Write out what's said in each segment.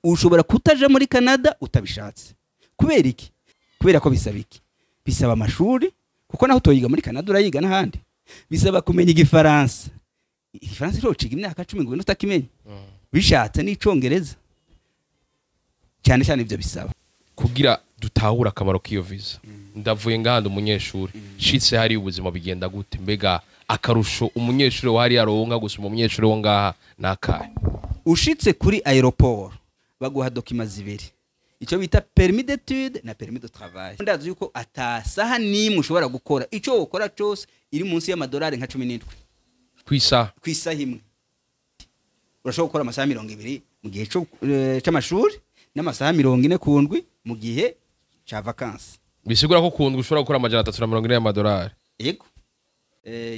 Ushobora kutaja muri Canada utabishatse. Kubera iki? Kubera ko bisaba iki? Bisaba amashuri, kuko naho utoyiga muri Canada urayiga n'ahandi. Bisaba kumenya igifaransa. Igifaransa rero uciga imyaka 10 ngo utakimenya. Bishatse n'icongereza. Cyane cyane ivyo bisaba. Kugira dutahura akamaro k'iyo visa. Ndavuye ngahandi umunyeshuri. Shitse hari ubuzima bigenda gute? Mbega akarusho umunyeshuri wa hari aronka gusuma umunyeshuri wo ngaha nakahe? Ushitse kuri aéroport baguha documents zibiri. Icyo bita permis d'étude na permis de travail. Ndazi yuko atasaha nimwe ushobora gukora ico wokora cyose iri munsi y'amadolari nka 17 kwisa kwisa imwe. Urashobora gukora amasaha 20 mu gihe c'amashuri n'amasaha 40 kundwi mu gihe ca vacances. Bisigura ko kundwi ushobora gukora 340 y'amadolari. Yego.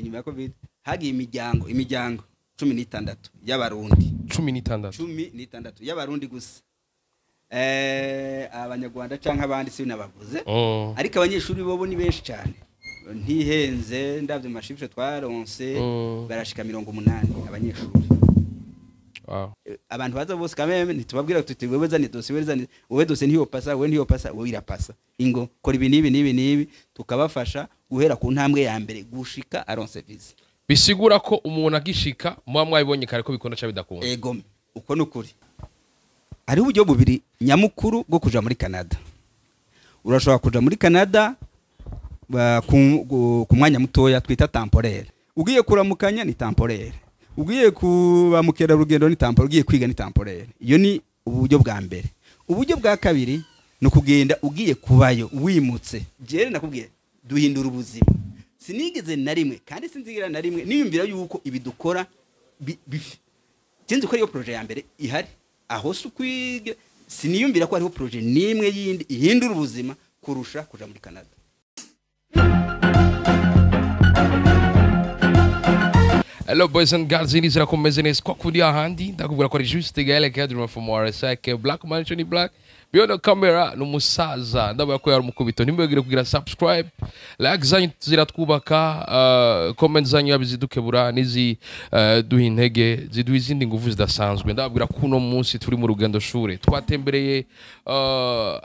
Nyuma ya Covid hagiye imiryango 16 y'abarundi. 16 y'abarundi gusa. Abanyarwanda canke abandi si nabavuze. Ariko abanyeshuri bobo ni benshi cyane. Ntihenze ndavye mashifre twaronse barashika 80 abanyeshuri. Wow. Abantu baza bose kameme ntitubabwira tuti wewe zani dossier, wewe zani, wewe dossier ntiyo pasa, wewe ntiyo pasa, wewe irapasa. Ingo kora ibi nibi nibi nibi, tukabafasha guhera ku ntambwe ya mbere gushika aronse visa. Bisigura ko umuntu agishika muba mwabibonye kare ko bikunda cyangwa bidakunda. Ego, uko nukuri. Hari uburyo bubiri nyamukuru bwo kuja muri Canada. Urashobora kuja muri Canada ku mwanya mutoya twita temporaire. Ugiye kuramukanya ni temporaire. Ugiye kuba mukera rugendo ni temporaire, ugiye kwiga ni temporaire. Iyo ni uburyo bwa mbere. Uburyo bwa kabiri no kugenda ugiye kubayo wimutse. Jere nakubwiye duhindura ubuzima. Sinigeze na rimwe kandi sinzigira na rimwe niyumvira yuko ibidukora sinzi ko ariyo projet ya mbere ihari. Aho sukwige siniyumvira ko hariho projet nimwe yindi ihindura ubuzima kurusha kuja muri Canada. Hello boys and girls, inizira komeze neza kwa kundi ahandi ndakubwira ko ari Juste Gaël Cadre from RSK Black Mansion Black beyond the camera numusaza ndabona ko yari umukubito. Ntimwibagire kugira subscribe, like zanyu ziratwubaka, comment zanyu yabizidukebura nizi duha intege ziduha izindi nguvu zidasanzwe. Ndababwira ko uno munsi turi mu rugendo shure twatembereye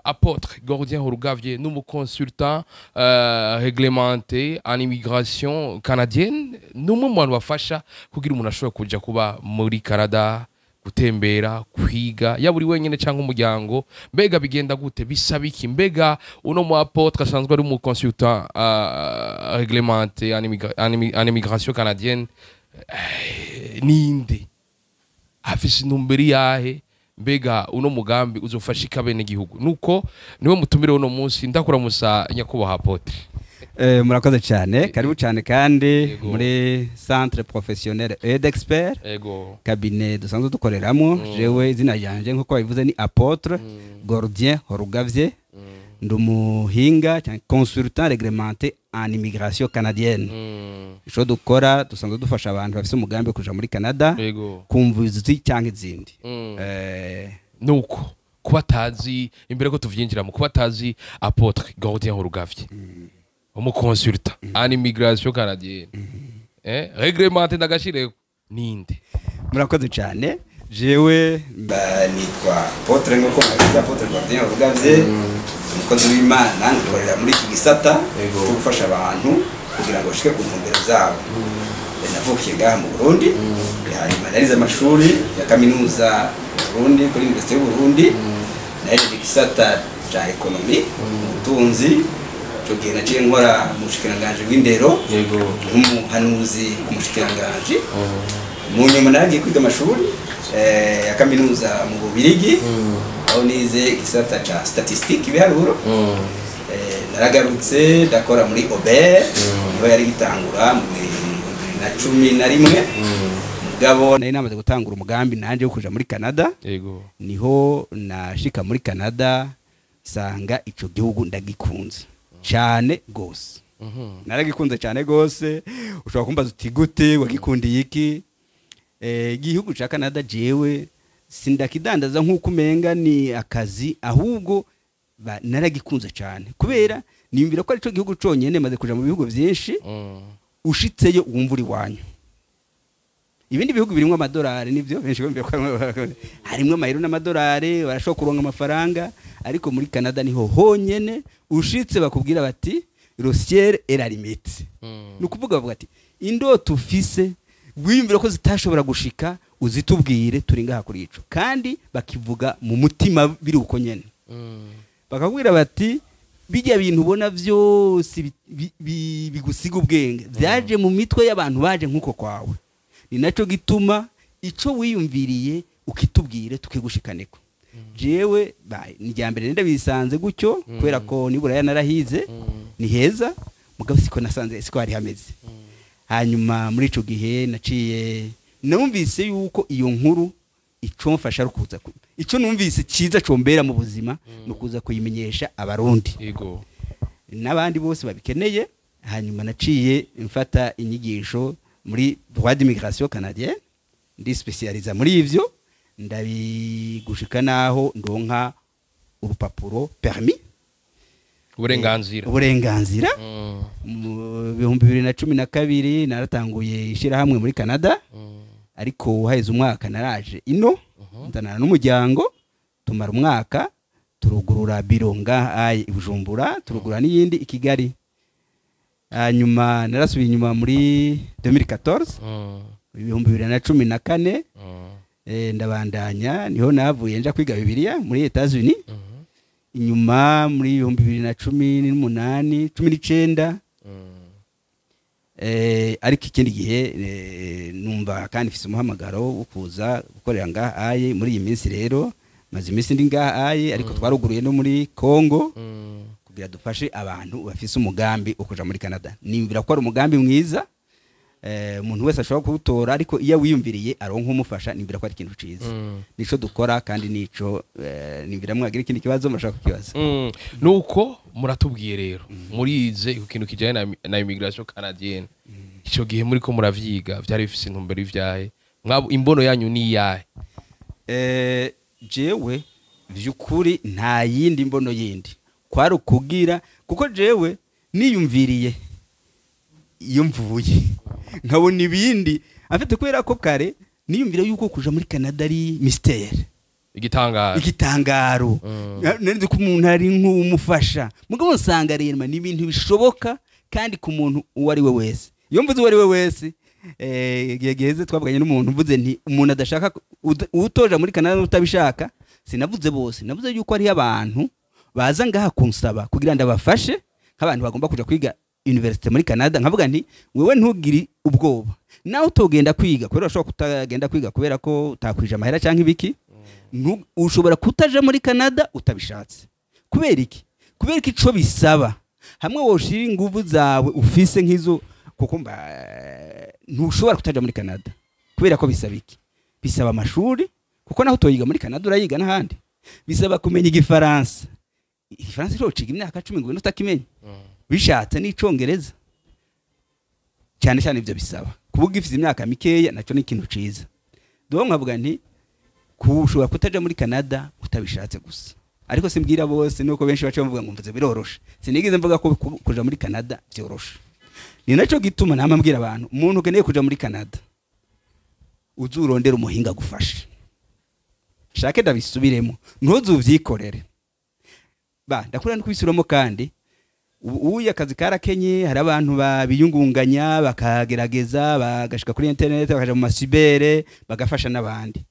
Apôtre Gordien Horugavye n'umuconsultant réglementé en immigration canadienne, n'umwe mu bantu bafasha kugira umuntu ashobora kuja kuba muri Canada, gutembera, kwiga, yaba uri wenyene cyangwa umuryango. Mbega bigenda gute, bisaba iki? Mbega uno mu apôtre asanzwe ari mu consultant réglementé en immigration canadienne ninde afise intumbero yahe? Mbega uno mugambi uzofasha ikabene gihugu? Nuko niwe mutumire uno munsi. Ndakura musa nyakubahwa apôtre. Murakoze cyane, karibu cyane kandi muri Centre Professionnel et d'Experts. Ego. Cabinet dusanzwe dukoreramo. Jewe izina ryanje nkuko babivuze ni Apôtre Gordien Horugavye. Ndumuhinga cyangwa consultant réglementé en immigration canadienne. Ico dukora dusanzwe dufasha abantu bafise umugambi kuja muri Canada kumvuzi cyangwa izindi. Nuko kubatazi imbere ko tuvyinjiramo, kubatazi Apôtre Gordien Horugavye umuconsultant en immigration canadienne réglementé ndagashire ninde? Murakoze cyane. Jewe nitwa Apôtre nkuko mwabivuze, Apôtre Gordien Horugavye, umukozi w'Imana nkorera muri iki gisata cyo gufasha abantu kugira ngo bashike ku ntumbero zabo. Navukiye ngaha mu Burundi, hanyuma narize amashuri ya kaminuza mu Burundi kuri Université y'u Burundi, narize igisata ca économie, ubutunzi. Ico gihe naciye nkora mu bushikiranganji bw'indero nk'umuhanuzi ku mushikiranganji. Mu nyuma naragiye kwiga amashuri ya kaminuza mu Bubirigi, aho nize igisata ca statistique, ibiharuro. Naragarutse ndakora muri OBR, niho yari gitangura mu 2011. Mugabo nari namaze gutangura umugambi nanje wo kuja muri Canada. Niho nashika muri Canada sanga ico gihugu ndagikunze cyane gose. Naragikunze cyane gose. Ushobora kumbaza uti gute wagikundiye iki? Igihugu ca Canada jewe sindakidandaza nkuko umenga ni akazi, ahubwo naragikunze cyane kubera nimvira ko ari cyo gihugu conyene maze kuja mu bihugu byinshi. Ushitseyo wumva uri wanyu. Ibindi bihugu birimo amadolari, nibyo benshi bumva ko harimo amayero n'amadolari, barashobora kuronka amafaranga, ariko muri Canada niho honyene ushitse bakubwira bati "Le ciel est la limite." Ni ukuvuga bavuga ati indoto ufise wiyumvira ko zitashobora gushika, uzitubwire, turi ngaha kuri ico. Kandi bakivuga mu mutima biri uko nyene. Bakakubwira bati bijya bintu ubona byose bigusiga ubwenge byaje mu mitwe y'abantu baje nk'uko kwawe. Ni nacyo gituma ico wiyumviriye ukitubwire, tukigushikaneko. Jewe ni irya mbere nenda bisanze gutyo, kubera ko nibura narahize ni heza, mugabo siko nasanze, siko hari hameze. Hanyuma muri ico gihe naciye numvise yuko iyo nkuru ico mfasha ari ukuza ico numvise cyiza combera mu buzima ni ukuza kuyimenyesha Abarundi n'abandi bose babikeneye. Hanyuma naciye mfata inyigisho muri droit d'immigration canadienne, ndi spécializa muri ivyo, ndabigushika naho ndonka urupapuro, permis. Uburenganzira. Uburenganzira. Mu 2012 naratanguye ishyirahamwe muri Canada, ariko haheze umwaka naraje ino, nzanana n'umuryango, tumara umwaka turugurura biro ngaha i Bujumbura, turugurura n'iyindi i Kigali. Hanyuma narasubiye inyuma muri 2014, 2014, ndabandanya. Niho navuye nja kwiga Bibiliya muri Etats-Unis. Inyuma muri 2018, 19, ariko ikindi gihe numva kandi mfise umuhamagaro wo kuza gukorera ngaha aye. Muri iyi minsi rero maze iminsi ndi ngaha aye, ariko twaruguruye no muri Congo kugira dufashe abantu bafise umugambi wo kuja muri Canada. Niyumvira ko ari umugambi mwiza, umuntu wese ashobora kuwutora, ariko iyo awiyumviriye aronka umufasha, niyumvira ko ari ikintu ciza. Nico dukora kandi nico niyumvira. Mwagira ikindi kibazo murashaka kukibaza. Nuko muratubwiye rero murize ku kintu kijanye na immigration canadienne. Ico gihe muriko muravyiga vyari bifise intumbero ivyahe? Mwabo imbono yanyu ni iyahe? Jewe vyukuri nta yindi mbono yindi, kwari ukugira kuko jewe niyumviriye iyo mvuye nkabona ibindi afite, kubera ko kare niyumvira yuko kuja muri Canada ari mystère. Igitangaro. Igitangaro. Nari ko umuntu ari nk'umufasha, mugabo nsanga rero ni ibintu bishoboka kandi ku muntu uwo ari we wese. Iyo mvuze uwo ari we wese, igihe giheze twavuganye n'umuntu, mvuze nti umuntu adashaka utoja muri Canada utabishaka. Sinavuze bose, navuze yuko hariho abantu baza ngaha kunsaba kugira ndabafashe, nk'abantu bagomba kuja kwiga université muri Canada, nkavuga nti wewe ntugiri ubwoba nawe utogenda kwiga, kubera ushobora kutagenda kwiga kubera ko utakwije amahera canke ibiki. Ushobora kutaja muri Canada utabishatse. Kubera iki? Kubera iki? Ico bisaba hamwe woshira inguvu zawe ufise nk'izo, kuko mba ntushobora kutaja muri Canada kubera ko bisaba iki? Bisaba amashuri, kuko naho utoyiga muri Canada urayiga n'ahandi. Bisaba kumenya Igifaransa. Igifaransa rero imyaka 10 ngo utakimenya, bishatse n'Icongereza cyane cyane. Ibyo bisaba kuba ugifite imyaka mikeya, nacyo ni ikintu ciza. Donc nkavuga nti ushobora kutaja muri Canada utabishatse gusa, ariko simbwira bose, nuko benshi baca bavuga ngo mvuze biroroshe. Sinigeze mvuga ko kuja muri Canada vyoroshe. Ni naco gituma nama mbwira abantu, umuntu ukeneye kuja muri Canada uzurondera umuhinga gufasha. Shake ndabisubiremo, ntuzuvyikorere. Ba ndakura no kubisubiramo kandi ubu akazi karakenye, hari abantu babiyungunganya bakagerageza bagashika kuri internet, bakaja mu ma cyber, bagafasha n'abandi.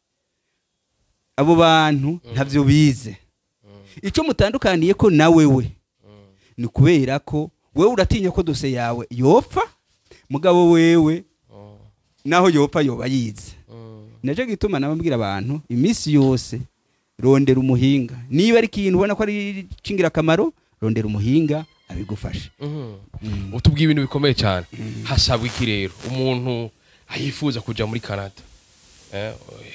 Abo bantu ntavyo bize. Ico mutandukaniye ko na wewe ni kubera ko wewe uratinya ko dosiye yawe yopfa, mugabo wewe naho yopfa yoba yize. Naco gituma nababwira abantu iminsi yose, rondera umuhinga. Niba ari ikintu ubona ko ari cingirakamaro, rondera umuhinga abigufashe. Utubwiye ibintu bikomeye cyane. Hasabwa iki rero umuntu ayifuza kuja muri Canada?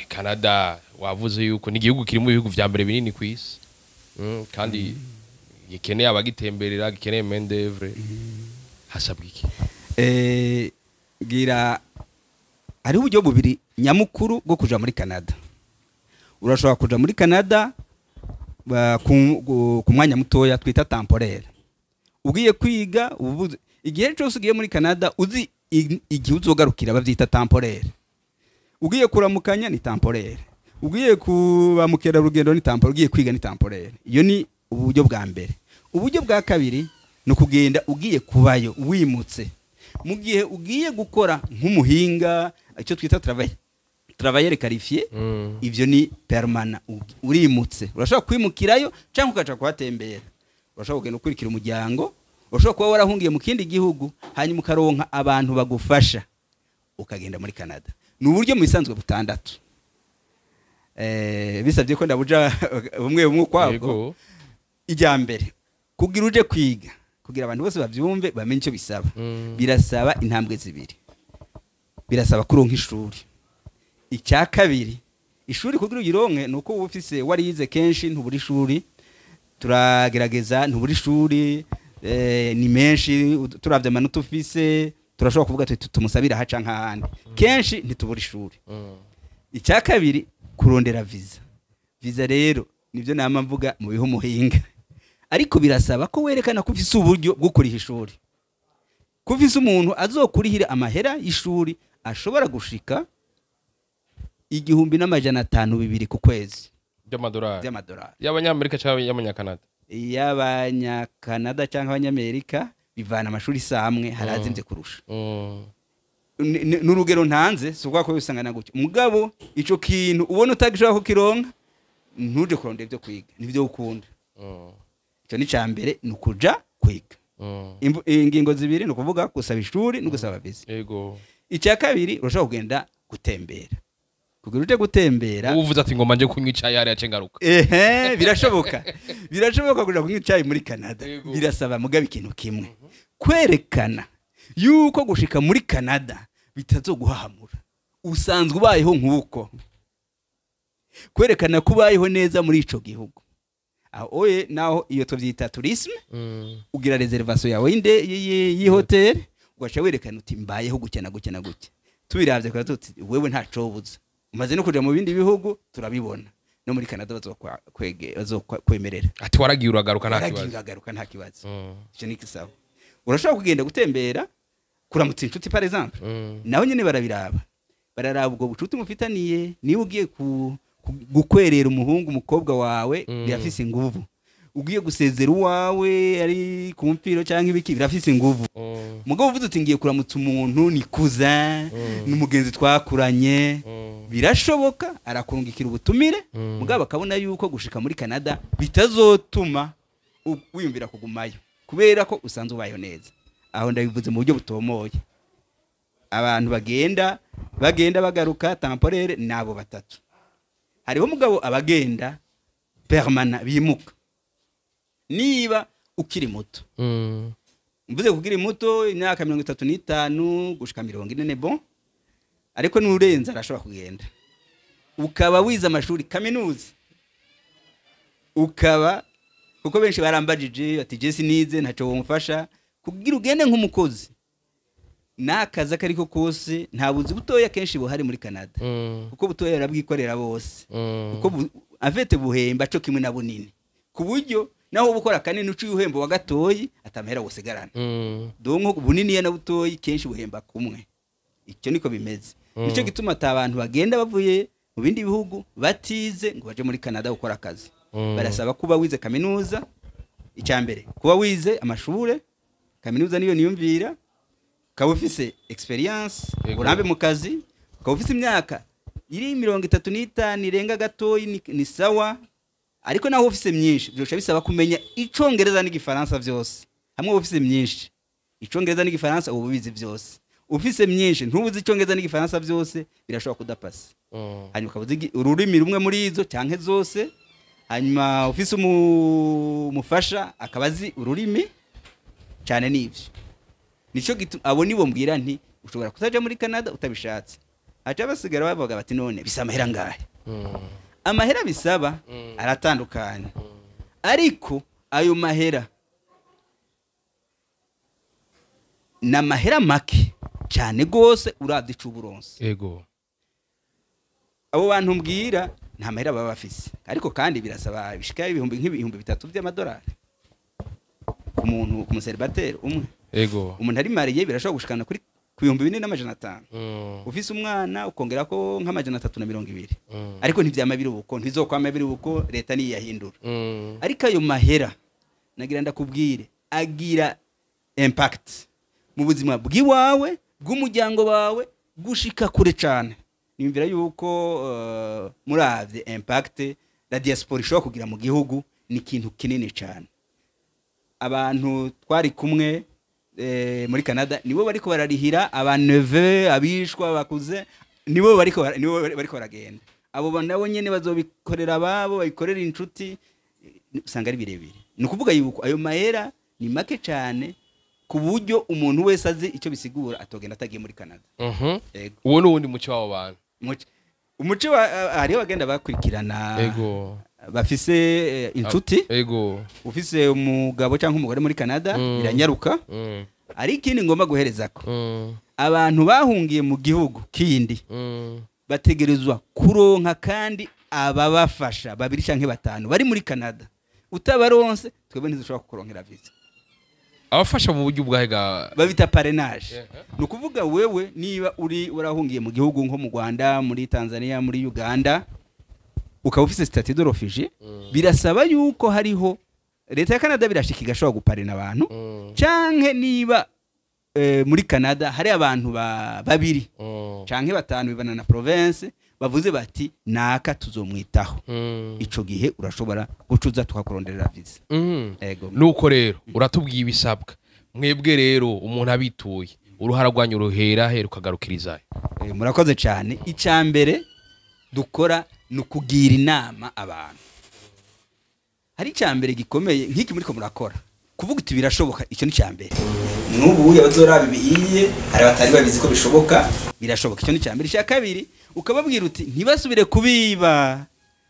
Canada wavuze yuko ni igihugu kiri mu bihugu vya mbere binini ku isi, kandi gikeneye abagitemberera, gikeneye main d'oeuvre. Hasabwa iki? Gira hariho uburyo bubiri nyamukuru bwo kuja muri Canada. Urashobora kuja muri Canada ku mwanya mutoya twita temporaire, ugiye kwiga. Igihe cyose ugiye muri Canada uzi igihe uzogarukira, bavyita temporaire. Ugiye kuramukanya ni temporaire, ugiye kuba mukerarugendo ni temporaire, ugiye kwiga ni temporaire. Iyo ni uburyo bwa mbere. Uburyo bwa kabiri ni ukugenda ugiye kubayo, wimutse. Mu gihe ugiye gukora nk'umuhinga, icyo twita travailleur qualifié, ivyo ni permanent, urimutse. Urashobora kwimukirayo cyangwa ukaja kuhatembera, urashobora kugenda ukurikira umuryango, urashobora kuba warahungiye mu kindi gihugu hanyuma ukaronka abantu bagufasha ukagenda muri Canada. Ni uburyo mu bisanzwe butandatu. Bisabye ko ndabuja bumwe bumwe ukwabwo. Ijya mbere, kugira uje kwiga, kugira abantu bose bavyumve bamenye icyo bisaba, birasaba intambwe zibiri. Birasaba kuronka ishuri. Icya kabiri, ishuri kugira uyironke ni uko uba ufise warize kenshi, ntubura ishuri. Turagerageza, ntubura ishuri, ni menshi. Turavye amanota ufise, turashobora kuvuga tuti tumusabira aha canke ahandi. Kenshi ntitubura ishuri. Icya kabiri, kurondera visa. Visa rero nibyo nama mvuga mu bihe umuhinga, ariko birasaba ko werekana ko ufise uburyo bwo kuriha ishuri, ko ufise umuntu azokurihira amahera y'ishuri ashobora gushika 1500, 2000 ku kwezi. By'amadolari? By'amadolari. Y'abanyamerika cyangwa y'abanyakanada? Y'abanyakanada cyangwa abanyamerika, bivana amashuri samwe, harazimvye kurusha. N'urugero ntanze si ukuvuga ko bisangana gutyo, mugabo ico kintu ubona utagishobora kukironka, ntuje kurondera ibyo kwiga nibyo ukunda. Icyo ni icya mbere, ni ukuja kwiga. Ingingo zibiri ni ukuvuga gusaba ishuri no gusaba visa. Icya kabiri, urashobora kugenda gutembera. Kugira uje gutembera, uvuze ati ngoma nje kunywa icyayi hariya ce ngaruka. Ehe, birashoboka, birashoboka kuja kunywa icyayi muri Canada. Birasaba mugabo ikintu kimwe, kwerekana yuko gushika muri Canada bitazoguhahamura, usanzwe ubayeho nk'uko, kwerekana ko ubayeho neza muri ico gihugu. Aho oye naho iyo tuvyita tourisme. Ugira réservation yawe y'ihoteli, ugaca werekana uti mbayeho gutya na gutya na gutya. Tubiravye kwa tuti wewe ntaco ubuza, umaze no kuja mu bindi bihugu, turabibona no muri Canada bazokwemerera. Ati waragiye uragaruka nta Waragiye kibazo. uragaruka nta kibazo. Icyo ni kisaba. Urashobora kugenda gutembera, kuramutsa inshuti par exemple. Naho nyene barabiraba, bararaba ubwo bucuti mufitaniye. Niba ugiye gukwerera umuhungu, umukobwa wawe, birafise inguvu. Ugiye gusezera uwawe ari ku mpfiro cyangwa ibiki, birafise inguvu. Mugabo uvuze uti ngiye kuramutsa umuntu, ni cousin, ni umugenzi twakuranye, birashoboka, arakurungikira ubutumire. Mugabo akabona yuko gushika muri Canada bitazotuma wiyumvira kugumayo kubera ko usanzwe ubayeho neza. Aho ndabivuze mu buryo butomoye. Abantu bagenda bagaruka temporaire nabo batatu. Hariho umugabo abagenda permanent, bimuka. Niba ukiri muto, mvuze kugira muto, imyaka 35 gushika 40 ne bon, ariko nurenza arashobora kugenda. Ukaba wize amashuri kaminuza, ukaba, kuko benshi barambajije bati je sinize, ntacyo womfasha, kugira ugende nk'umukozi n'akazi akariko kose, nta buzi butoya kenshi buhari muri Canada, kuko butoya barabwikorera bose, kuko avete buhemba co kimwe na bunini, ku buryo naho uba ukora kanini uciye uhemba wa gatoyi atamahera wosigarana. Donc bunini na butoyi kenshi buhemba kumwe. Icyo niko bimeze. Nicyo gituma ata abantu bagenda bavuye mu bindi bihugu batize ngo baje muri Canada gukora akazi. Barasaba kuba wize kaminuza. Icya mbere, kuba wize amashure kaminuza, niyo niyumvira, ukaba ufise expérience, uburambe mu kazi, ukaba ufise imyaka iri 35 irenga gatoyi, ni sawa. Ariko naho ufise myinshi, byosha bisaba kumenya Icongereza n'Igifaransa vyose hamwe. Ufise myinshi, Icongereza n'Igifaransa ubu bizi vyose. Ufise myinshi ntubuzi Icongereza n'Igifaransa vyose, birashobora kudapasa. Hanyuma ukaba uzi ururimi rumwe muri izo canke zose, hanyuma ufise umufasha akaba azi ururimi cyane, n'ivyo nico gituma abo nibo mbwira nti ushobora kutaja muri Canada utabishatse. Haca basigara bavuga bati none bisaba amahera ngahe? Amahera bisaba aratandukanye, ariko ayo mahera ni amahera make cyane gose uravye ico uburonse. Abo bantu mbwira nta mahera baba bafise, ariko kandi birasaba bishika ibihumbi nk'ibihumbi 3 by'amadolari ku muntu, ku mu célibataire umwe. Umuntu ari marié birashobora gushikana kuri Ku 4500. Ufise umwana ukongera ko nk'320. Ariko ntivyama biri uko, ntizokwama biri uko, leta niyahindura. Ariko ayo mahera nagira ndakubwire agira impact mu buzima bw'iwawe, bw'umuryango wawe, gushika kure cane. Nimvira yuko muravye impact la diaspora ishobora kugira mu gihugu, ni ikintu kinini cane. Abantu twari kumwe muri Canada nibo bariko bararihira aba neveux, abishwa bakuze, nibo bariko baragenda. Abo nabo nyene bazobikorera ababo, babikorera inshuti, usanga ari birebire. Ni ukuvuga yuko ayo mahera ni make cane ku buryo umuntu wese azi icyo bisigura atogenda atagiye muri Canada. Yego. Uwo ni uwundi muco w'abo bantu. Umuco wa hariho bagenda bakurikirana bafise inshuti. Ufise umugabo cyangwa umugore muri Canada, biranyaruka. Ari ikindi ngomba guherezako, abantu bahungiye mu gihugu kindi bategerezwa kuronka kandi ababafasha babiri canke batanu bari muri Canada. Utabaronse, twebwe ntidushobora kukuronkera visa. Abafasha mu buryo bwahe ga? Babita parrainage. Ni ukuvuga wewe niba uri warahungiye mu gihugu nko mu Rwanda, muri Tanzania, muri Uganda, ukaba ufise statut de réfugié, birasaba yuko hariho leta ya Canada birashika igashobora guparena abantu, canke niba muri Canada hari abantu babiri canke batanu, bibana na province, bavuze bati naka tuzomwitaho, ico gihe urashobora gucuza tukakuronderera visa. Ego. Nuko rero uratubwiye ibisabwa. Mwebwe rero umuntu abituye, uruhara rwanyu ruhera he rukagarukiriza? Murakoze cyane. Icya mbere dukora ni ukugira inama abantu. Hari icya mbere gikomeye nk'iki muriko murakora, kuvuga uti birashoboka, icyo ni icya mbere. N'ubu abazoraba ibihiye hari abatari babizi ko bishoboka. Birashoboka, icyo ni icya mbere. Icya kabiri, ukababwira uti ntibasubire kubiba.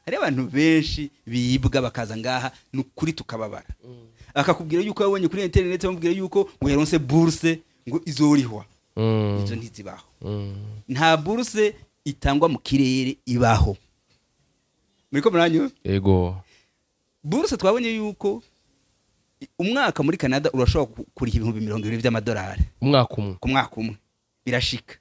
Hari abantu benshi bibwa bakaza ngaha, ni ukuri tukababara. Akakubwira yuko yabonye kuri internet bamubwira yuko ngo yaronse bourse ngo izorihwa. Izo ntizibaho. Nta bourse itangwa mu kirere ibaho. Muriko muranyu? Ego. Bourse twabonye yuko umwaka muri Canada urashobora kuriha 20,000 by'amadolari. Umwaka umwe? Ku mwaka umwe birashika.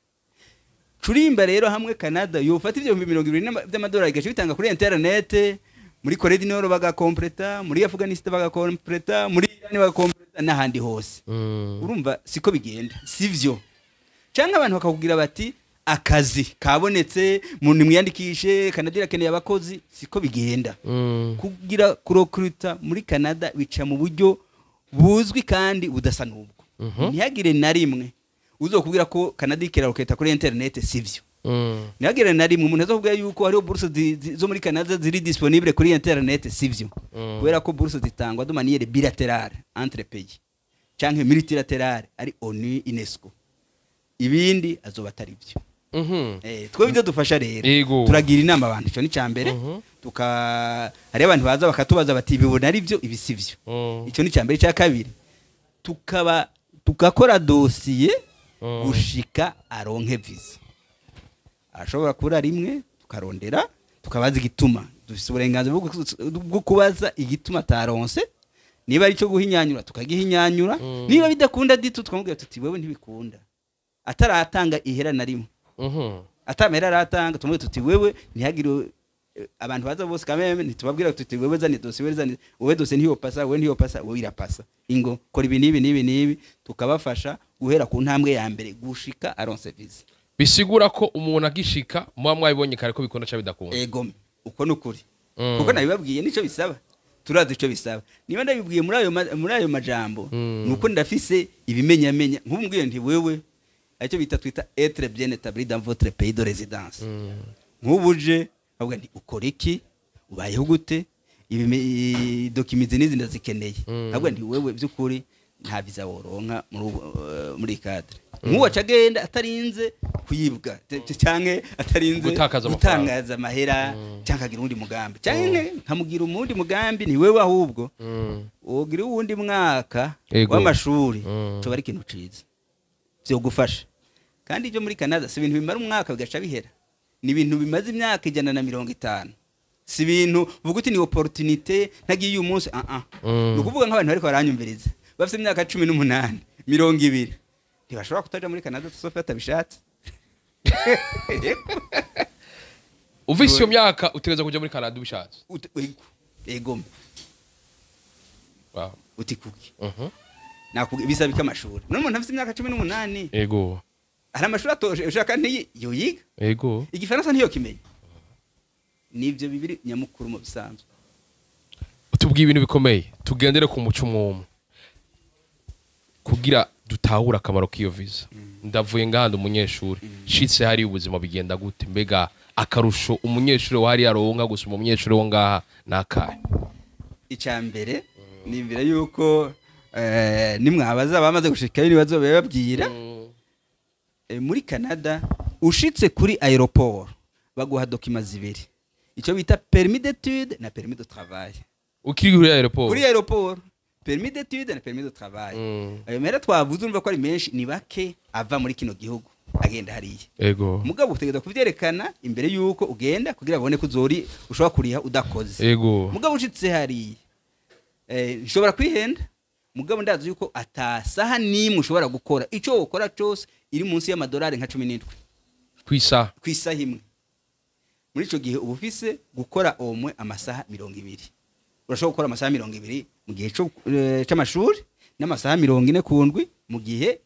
Curimba rero hamwe Canada yofata ivyo 20,000 by'amadolari igaca bitanga kuri internet, muri Corée du Nord bagakompleta, muri Afghanistan bagakompleta, muri Iran bagakompleta, n'ahandi hose. Urumva siko bigenda, sivyo? Cyangwa abantu bakakubwira bati akazi kabonetse, muntu mwiyandikishe, Canada irakeneye abakozi. Siko bigenda. Kugira kurokuruta muri Canada bica mu buryo buzwi kandi budasa n'ubwo. Ntihagire na rimwe uzokubwira ko Canada ikiraroketa kuri internet, sivyo. Ntihagire na rimwe umuntu azokubwira yuko hariho bourse zo muri Canada ziri disponible kuri internet, sivyo. Kubera ko bourse zitangwa de manière bilatérale entre pays canke multilatérale, ari ONU, UNESCO, ibindi azoba atari byo. Twebwe ibyo dufasha rero, turagira inama abantu, icyo ni cya mbere. Tuka hari abantu baza bakatubaza bati ibibona ari byo, ibi si byo. Icyo ni cya mbere. Icya kabiri, tukaba tugakora dosiye gushika aronke visa. Ashobora kubura rimwe, tukarondera, tukabaza igituma. Dufite uburenganzira bwo kubaza igituma ataronse. Niba ari cyo guhinyanyura, tukagihinyanyura. Niba bidakunda ditu, tukamubwira tuti wewe ntibikunda, ataratanga ihera na rimwe. Atamera aratanga, tumubwira tuti wewe ntihagire abantu baza bose kameme ntitubabwira tuti wewe zani dosiye, wewe zani, wewe dosiye ntiyopasa, wewe ntiyopasa, wewe irapasa, ingo kora ibi n'ibi n'ibi n'ibi. Tukabafasha guhera ku ntambwe ya mbere gushika aronse visa. Bisigura ko umuntu agishika muba mwabibonye kare ko bikunda cyangwa bidakunda. Ego, uko ni ukuri. Kuko nabibabwiye nico bisaba, turazi ico bisaba. Niba ndabibwiye muri ayo majambo, nuko ndafise ibimenyamenya. Nk'ubu mbwiye nti wewe, aricyo bita twita être bien établi dans votre pays de résidence. Nk'ubu uje bavuga nti ukora iki, ubayeho gute, ibi documents n'izi ndazikeneye. Bavuga nti wewe by'ukuri nta visa woronka muri iyi cadre. Nk'uwo aca agenda atarinze kuyibwa canke atarinze Gutakaza amafaranga. Gutangaza amahera, canke akagira uwundi mugambi, canke nkamugira umundi mugambi ni wewe ahubwo wogira uwundi mwaka w'amashuri. Coba ari ikintu ciza vyogufasha. Kandi ibyo muri Canada si ibintu bimara umwaka bigaca bihera, ni ibintu bimaze imyaka 150. Si ibintu uvuga uti ni opportunité ntagiye uyu munsi, ah ah. Ni ukuvuga nk'abantu bariko baranyumviriza bafite imyaka 18, 20. Ntibashobora kutaja muri Canada sauf batabishatse. Ufise iyo myaka utegereza kuja muri Canada ubishatse. Ego. Ego. Wow. Uti kuki? Nakubwiye bisaba amashuri. None umuntu afite imyaka 18. Ego. Hari amashuri atoje ushaka ntiyi yoyiga. Ego. Igifaransa ntiyo kimenya. Nivyo bibiri nyamukuru mu bisanzwe. Utubwiye ibintu bikomeye. Tugendere ku muco umwe. Kugira dutahura akamaro k'iyo visa. Ndavuye ngahandi umunyeshuri. Shitse hari ubuzima bigenda gute? Mbega akarusho umunyeshuri wa hari aronka gusuma umunyeshuri wo ngaha nakahe? Icambere nimbira yuko nimwabaza bamaze gushikayo nibazo bababwira. Muri Canada ushitse kuri aéroport baguha documents zibiri, icyo bita permis d'étude na permis de travail. Ukiri kuri aéroport? Kuri aéroport permis d'étude na permis de travail. Ayo mera twavuze urumva ko ari menshi, ni bake ava muri kino gihugu agenda hariya. Ego. Mugabo utegerezwa kuvyerekana imbere yuko ugenda kugira babone ko uzori ushobora kuriha udakoze. Ego. Mugabo ushitse hariya nshobora kwihenda, mugabo ndazi yuko atasaha nimwe ushobora gukora ico wokora cyose iri munsi y'amadolari nka 17 kwisa kwisa imwe. Muri ico gihe uba ufise gukora omwe amasaha 20. Urashobora gukora amasaha 20 mu gihe c'amashuri n'amasaha 40 kundwi mu gihe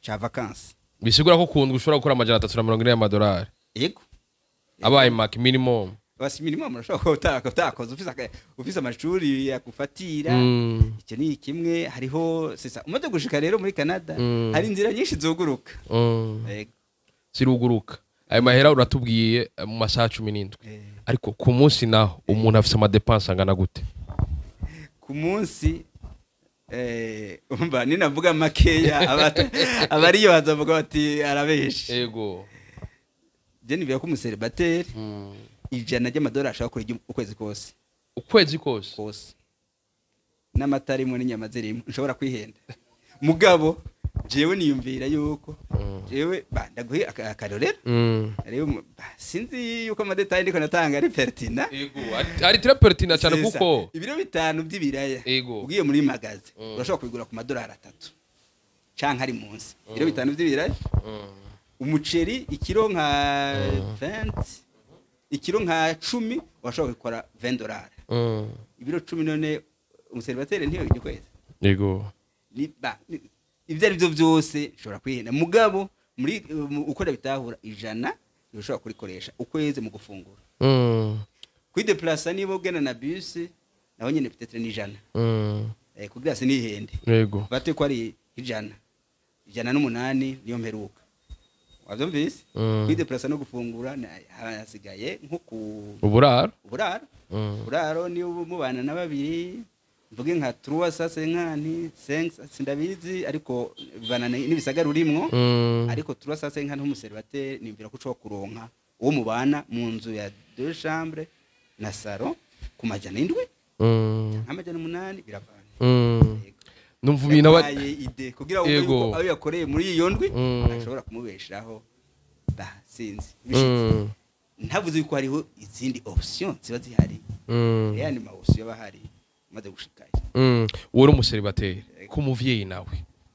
ca vacances. Bisigura ko kundwi ushobora gukora 340 y'amadolari. Yego. Abaye mark minimum. Basi minimum urashobora utakoze ufise amashuri yakufatira. Icyo ni kimwe. Hariho sesa umaze gushika rero muri Canada hari inzira nyinshi zoguruka. Yego. Ziruguruka. Ayo mahera uratubwiye mu masaha 17. Ariko ku munsi naho umuntu afise ama dépenses angana gute? Ku munsi umva ninavuga makeya abariyo bazavuga bati arabeshe. Yego. Je nibiye ko umucélibataire $100 ry'amadolari ashaka kuri ukwezi kose. Ukwezi kose? Kose. N'amata arimo n'inyama zirimo nshobora kwihenda. Mugabo jewe niyumvira yuko jewe ndaguhe akarorero. Rero sinzi yuko ama détails ndiko natanga ari pertinent. Yego, ari très pertinent cyane kuko ibiro 5 by'ibiraya ugiye muri magaze urashobora kubigura ku madolari 3 canke ari munsi. Ibiro 5 by'ibiraya. Umuceri ikiro nka 20, ikiro nka 10 urashobora gukora $20. Ibiro 10 none umucélibataire ntiyo bijya kwezi. Yego. Ibyo ari byo byose ushobora kwihenda. Mugabo muri uko bitahura 100 ushobora kurikoresha ukwezi mu gufungura. Kwideplacer niba ugena na bus naho nyene peut-être ni 100. Kugira se nihende. Yego. Bate ko ari 100. 108 niyo mperuka. Wavyumvise? Kwideplacer no gufungura hasigaye nko ku uburaro. Uburaro. Uburaro ni mubana na babiri. Mvuge nka 350 5 sindabizi ariko bivana n'ibisagara urimwo. Ariko 350 nk'umucélibataire nimvira ko ushobora kuronka uwo mubana mu nzu ya 2 chambres na salon ku 700. 800 biravana. Numva ibintu idée kugira ngo ayo yakoreye muri iyo ndwi ashobora kumubeshaho sinzi. Ntavuze yuko hariho izindi option ziba zihari. Yani ma option bahari maze gushikaye. Wori umucélibataire ku muvyeyi nawe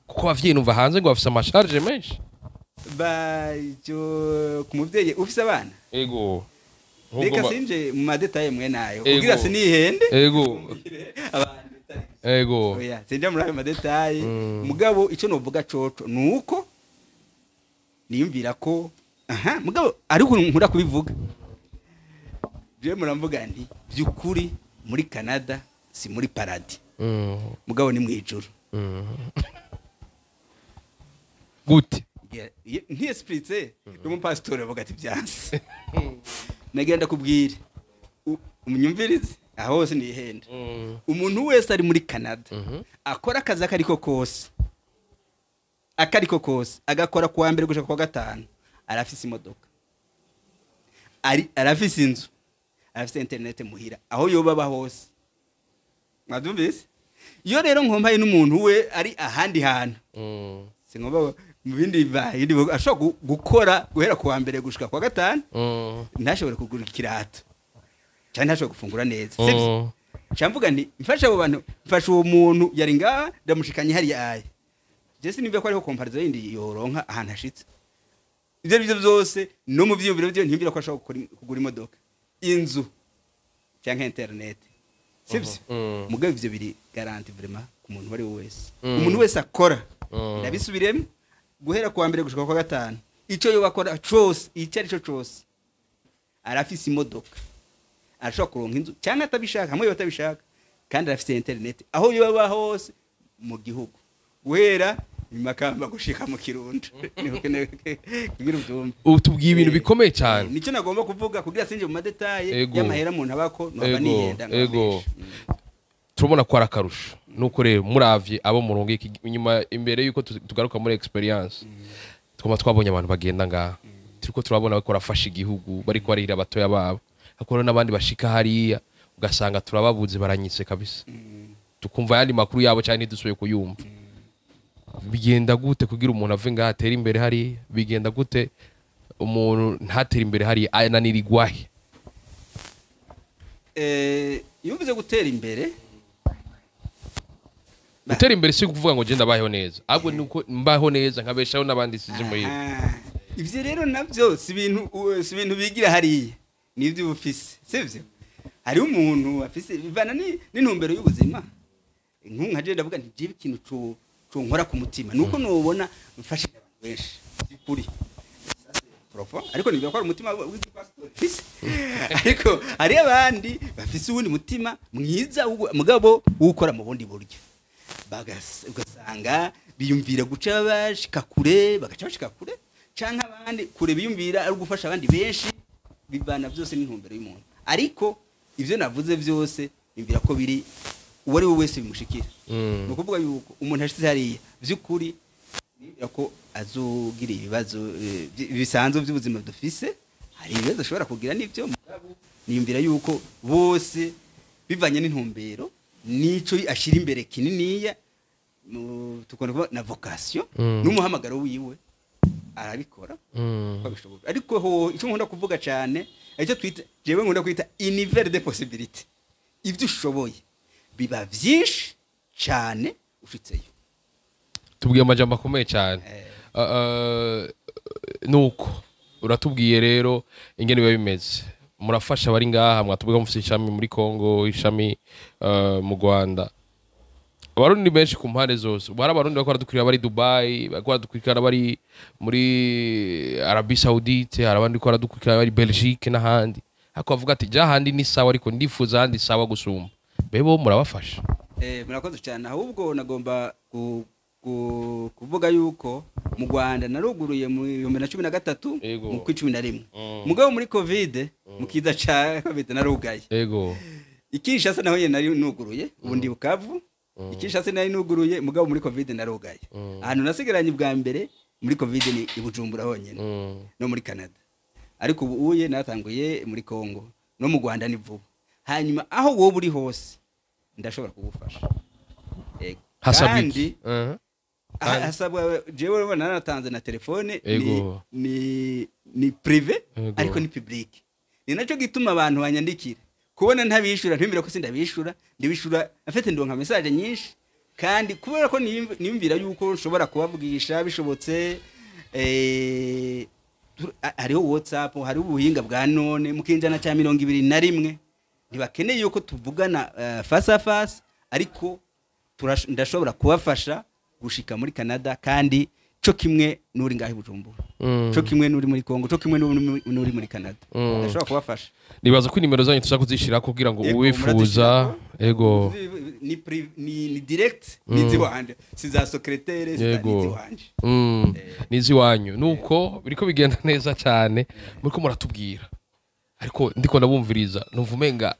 kuko abavyeyi numva hanze ngo bafise ama charges menshi. Ba cyo ku muvyeyi ufise abana? Ego. Reka sinje mu ma détails mwe nayo kugira sinihende. Ego. Ego. Oya, sinje muri ayo ma détails. Mugabo ico novuga coco nuko niyumvira ko aha mugabo ariko nkunda kubivuga. Je muramvuga nti byukuri muri Canada si muri paradis. Mugabo ni mwijuru. Gute? Nti n'umupasitori avuga ati byanse. Nagenda kubwira umunyumvirize aho hose nihenda. Umuntu wese ari muri Canada akora akazi akariko kose. Akariko kose agakora kuwa mbere gushika kuwa gatanu arafise imodoka. Ari arafise inzu. Arafise internet muhira aho yoba ba hose. Mwabyumvise? Iyo rero nkompaye n'umuntu we ari ahandi hantu. Singomba mu bindi bahindi ashobora gukora guhera kuwa mbere gushika kuwa gatanu. Ntashobora kugura ikirato. Cyane ntashobora gufungura neza. Sivyo? Camvuga nti mfasha abo bantu, mfasha uwo muntu yari ngaha ndamushikanye hari yaye. Je sinumva ko ariho comparaison yindi yoronka ahantu hashitse. Ibyo ari byo byose, no mu vyiyumviro byo ntiyumvira ko ashobora kugura imodoka, inzu cyangwa internet, sibyo? Mm. Mugabo ivyo biri garanti vraiment ku muntu uwo ari we wese, Mm. umuntu wese akora. Mm. Ndabisubiremo: guhera kuwa mbere gushika kwa gatanu, ico yoba akora cose, icyo ari cyo cose, arafise imodoka, arashobora kuronka inzu cyangwa atabishaka, hamwe yoba atabishaka, kandi arafise internet aho yoba hose mu gihugu, guhera Imakamba gushika mu Kirundo. Niho keneye kugira ubyumve. Ubu tubwiye ibintu bikomeye cyane. Nicyo nagomba kuvuga kugira sinje mu ma détails Ego. y'amahera umuntu abako noba Ego, nihenda nkaba ego. menshi. Turabona ko ari akarusho. Nuko rero muravye abo murunga inyuma, imbere yuko tugaruka muri experience, twaba twabonye abantu bagenda ngaha, turiko turabona bariko barafasha igihugu, bariko barihira abatoya babo, hakora n'abandi bashika hariya ugasanga turababuze, baranyitse kabisa, tukumva ayandi makuru yabo cyane ntidusubiye kuyumva. Bigenda gute kugira umuntu ave ngaha atere imbere hariya? Bigenda gute umuntu ntatere imbere hariya, ananirigwahe? Iyo uvuze gutera imbere, Gutera imbere si ukuvuga ngo genda mbayeho neza, ahubwo ni uko mbaho neza nkabeshaho n'abandi sizi muhira. Aha. Ivyo rero navyo si ibintu bigira hariya, ni ivyo uba ufise, sivyo? Hariho umuntu afise, bivana n'intumbero y'ubuzima. Nk'ubu nka jewe ndavuga nti jewe ikintu co nkora ku mutima nuko nubona mfashije abantu benshi by'ukuri profond, ariko nibyo ko ari umutima w'igipasitori mfise, ariko hari abandi bafise uwundi mutima mwiza mugabo wukora mu bundi buryo. Ugasanga biyumvira guca bashika kure, bagaca bashika kure, canke abandi kure biyumvira ari ugufasha abandi benshi. Bivana byose n'intumbero y'umuntu, ariko ivyo navuze byose biyumvira ko biri uwo ari we wese bimushikira. Ni ukuvuga yuko umuntu ashitse hariya vy'ukuri nibwira ko azogira ibibazo bisanzwe by'ubuzima dufise. Hari ibibazo ashobora kugira n'ibyo, mugabo niyumvira yuko bose bivanye n'intumbero n'ico ashira imbere kininiya, tukunda kuvuga na vocation n'umuhamagaro wiwe, arabikora uko bishoboka. Ariko ho icyo nkunda kuvuga cyane, icyo twita, jewe nkunda kwita univers de possibilité, ibyo ushoboye biba byinshi cyane ushitseyo. Tubwiye amajambo akomeye cyane. Nuko uratubwiye rero ingene biba bimeze, murafasha abari ngaha, mwatubwiye ko mufite ishami muri Congo, ishami mu Rwanda. Abarundi ni benshi ku mpande zose. Ubu hari Abarundi bariko baradukurikira bari Dubai, bariko baradukurikirana bari muri Arabie Saoudite, hari abandi bariko baradukurikirana bari Belgique n'ahandi, ariko bavuga ati ja ahandi ni sawa, ariko ndifuza ahandi sawa gusumba. Bebo murabafasha? Murakoze cyane. Ahubwo nagomba kuvuga yuko mu Rwanda naruguruye mu 2013, mu kwa 11. Mugabo muri Covid, mu kiza ca Covid, narugaye. Ikinshasa naho nyene nari nuguruye, ubu ndi Bukavu. Ikinshasa nari nuguruye, mugabo muri Covid narugaye. Ahantu nasigaranye bwa mbere muri Covid ni i Bujumbura honyene no muri Canada, ariko ubu uye natanguye muri Congo no mu Rwanda ni vuba. Hanyuma aho wowe uri hose ndashobora kugufasha. Yego. Hasabwa Kandi iki? Hasabwa, jewe urabona naratanze na telefone, ni ni privé, ariko ni public. Ni nacyo gituma abantu banyandikira kubona ntabishura, ntimbira ko sindabishura, ndibishura afite, ndonka message nyinshi, kandi kubera ko niyumvira yuko nshobora kubavugisha bishobotse, hariho WhatsApp, hariho ubuhinga bwa none mu kinjana cya 21. Ntibakeneye yuko tuvugana face à face, ariko ndashobora kubafasha gushika muri Canada, kandi co kimwe n'uri ngaho i Bujumbura, co kimwe n'uri muri Congo, co kimwe n'uri muri Canada, ndashobora kubafasha. Nibaza ko inimero zanyu tuza kuzishira kugira ngo Yego, uwifuza murazishirako. Ego. Ni direct, ni iziwanje, si za secrétaire, si za ni iziwanje. Niziwanyu. Nuko biriko bigenda neza cyane, muriko muratubwira, ariko ndiko ndabumviriza numva umenga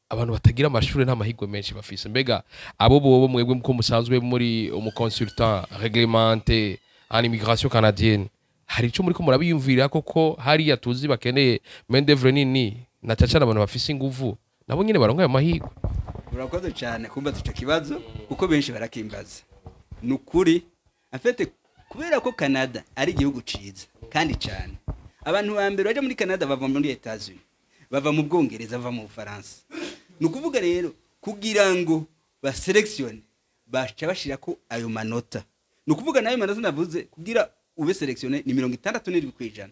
abantu batagira amashuri nta mahirwe menshi bafise. Mbega abo bobo mwebwe muko musanzwe muri umu consultant réglementé en immigration canadienne, hari ico muriko murabiyumvira koko? Hariya tuzi bakeneye main d'œuvre nini, na cyane abantu bafise inguvu, nabo nyene baronka ayo mahirwe. Urakoze cyane kumbaza icyo kibazo, kuko benshi barakimbaza. Ni ukuri afite, kubera ko Canada ari igihugu ciza kandi cyane, abantu ba mbere baje muri Canada bava muri Etats-Unis, bava mu Bwongereza, bava mu Bufaransa. Ni ukuvuga rero kugira ngo ba sélectionne, baca bashira ko ayo manota. Ni ukuvuga nayo manota navuze kugira ube sélectionné ni 67%.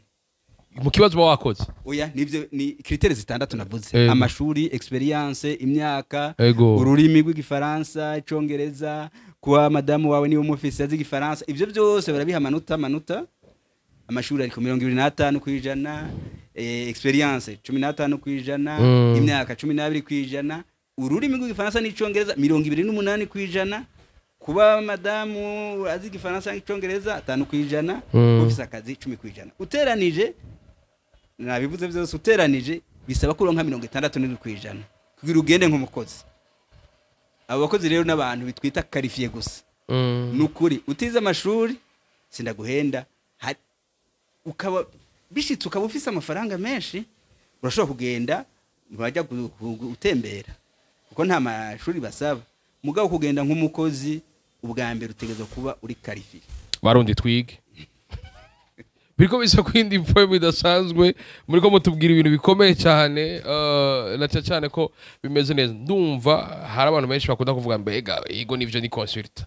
Mu kibazo uba wakoze? Oya, nivyo, ni critères zitandatu navuze: amashuri, expérience, imyaka, ururimi rw'Igifaransa, Icongereza, kuba madamu wawe niba umufise azi Igifaransa. Ivyo byose barabiha amanota. Amashuri ari ku 25%, expérience 15%, imyaka 12%, ururimi rw'Igifaransa n'Icongereza 28%, kuba madamu azi Igifaransa n'Icongereza 5%, ufise akazi 10%. Uteranije, nabivuze byose, uteranije bisaba ko uronka 67% kugira ugende nk'umukozi. Abo bakozi rero n'abantu bitwita qualifiés gusa. Nukuri utize amashuri, sindaguhenda, ukaba bishitse ukaba ufise amafaranga menshi, urashobora kugenda bajya gutembera kuko nta mashuri basaba. Mugabo kugenda nk'umukozi, ubwa mbere utegerezwa kuba uri qualifié. Barundi, twige, biriko bisa kwindi mfoye bidasanzwe. Muriko mutubwira ibintu bikomeye cyane, na cyane cyane ko bimeze neza. Ndumva hari abantu benshi bakunda kuvuga: mbega yego nivyo, ni consultant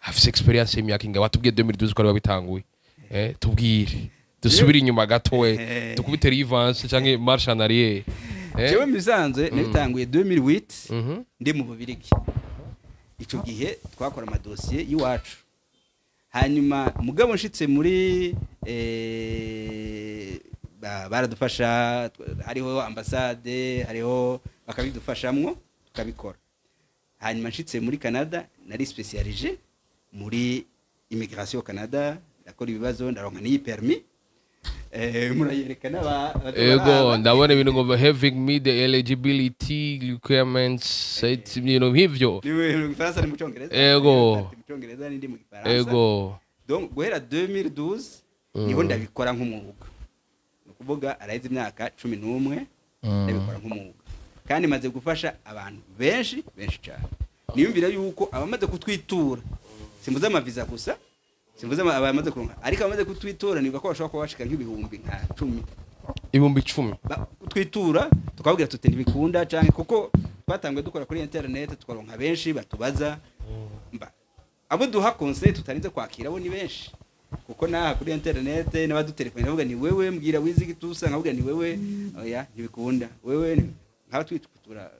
afise expérience y'imyaka ingahe? Watubwiye 2012 ko ari wabitanguye. Tubwire, dusubire inyuma gato, we dukubite reverse canke marche en arrière. Jewe mu bisanzwe nabitanguye 2008 ndi mu Bubirigi. Ico gihe twakora amadosiye y'iwacu. Hanyuma mugabo nshitse muri baradufasha, hariho ambasade, hariho bakabidufashamwo tukabikora. Hanyuma nshitse muri Canada, nari spécialisé muri immigration Canada, ndakora ibibazo, ndaronka n'iyi permis, murayerekana Ego, ndabona ibintu ngo having meet the eligibility requirements set, ibintu nk'ivyo. Ni mu Gifaransa, ni mu Cyongereza. Mu Cyongereza n'indi mu Gifaransa. Donc guhera 2012 niho ndabikora nk'umwuga. Ni ukuvuga araheze imyaka 11 ndabikora nk'umwuga, kandi maze gufasha abantu benshi benshi cyane. Niyumvira yuko abamaze kutwitura, simvuze amaviza gusa, simvuze abamaze kuronka, ariko abamaze kutwitura niba ko bashobora kuba bashika nk'ibihumbi nka 10. 10,000? Kutwitura tukababwira tuti ntibikunda, canke kuko twatanguye dukora kuri internet, tukaronka benshi batubaza. Mba abo duha conseil tutarinze kwakira bo ni benshi, kuko naha kuri internet n'abadutelefone bavuga ni wewe mbwira wize igitusa, nkavuga ni wewe, oya ntibikunda wewe nkaba twitwitura,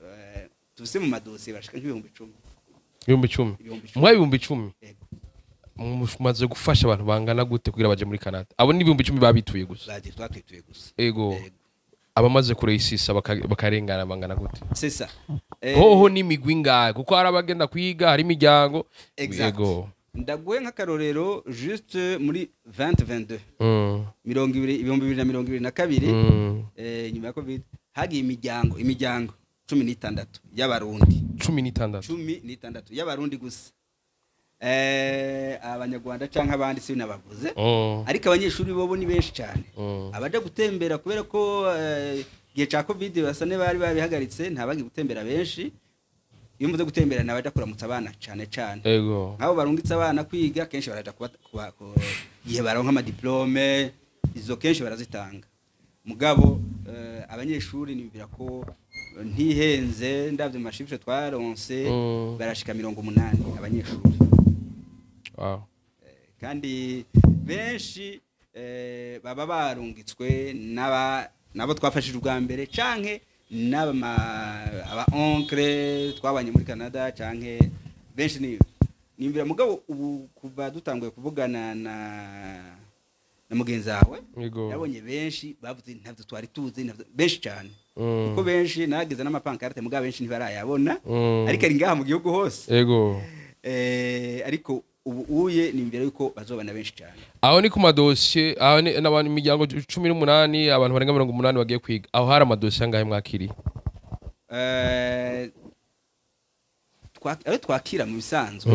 tufise mu madosiye bashika nk'ibihumbi 10. 10,000? 10,000. Mwa 10,000? Yego. Mumaze gufasha abantu bangana gute kugira baje muri Canada? Abo ni 10,000 babituye gusa? Bagiye twatwituye gusa. Ego. Abamaze kuréussissa bakarengana bangana gute? C'est ça. Hoho n'imigwi ingahe? Kuko hari abagenda kwiga, hari imiryango. Exact. Ndaguhe nk'akarorero juste muri 2022, mirongo ibiri 2022, nyuma ya Covid, hagiye imiryango 16 y'Abarundi. 16? 16 y'Abarundi gusa. Abanyarwanda canke abandi sinabavuze. Ariko abanyeshuri bobo ni benshi cyane. Abaja gutembera, kubera ko igihe ca Covid basa bari babihagaritse, ntabagiye gutembera benshi. Iyo mvuze gutembera, nabaja kuramutsa abana cane cane. Nk'abo barungitse abana kwiga, kenshi baraja kuba igihe baronka amadiplômes, izo kenshi barazitanga. Mugabo abanyeshuri nibwira ko ntihenze, ndavye mu machiffres twaronse, barashika 80 abanyeshuri. Kandi benshi baba barungitswe n'aba nabo twafashije ubwa mbere, canke n'aba aba oncle twabanye muri Canada, canke benshi ni nimbira. Mugabo ubu kuva dutanguye kuvugana na mugenzi wawe, nabonye benshi bavuze ntabyo twari tuzi, benshi cyane, kuko benshi nageze n'amapancartes, mugabo benshi ntibarayabona, ariko ari ngaha mu gihugu hose. Ariko ubu uye ni imbere yuko bazobana benshi cyane. Aho ni ku madosiye, aho ni n'abantu imiryango 18, abantu barenga 80 bagiye kwiga. Aho hari amadosiye angahe mwakiriye? Ayo twakira mu bisanzwe,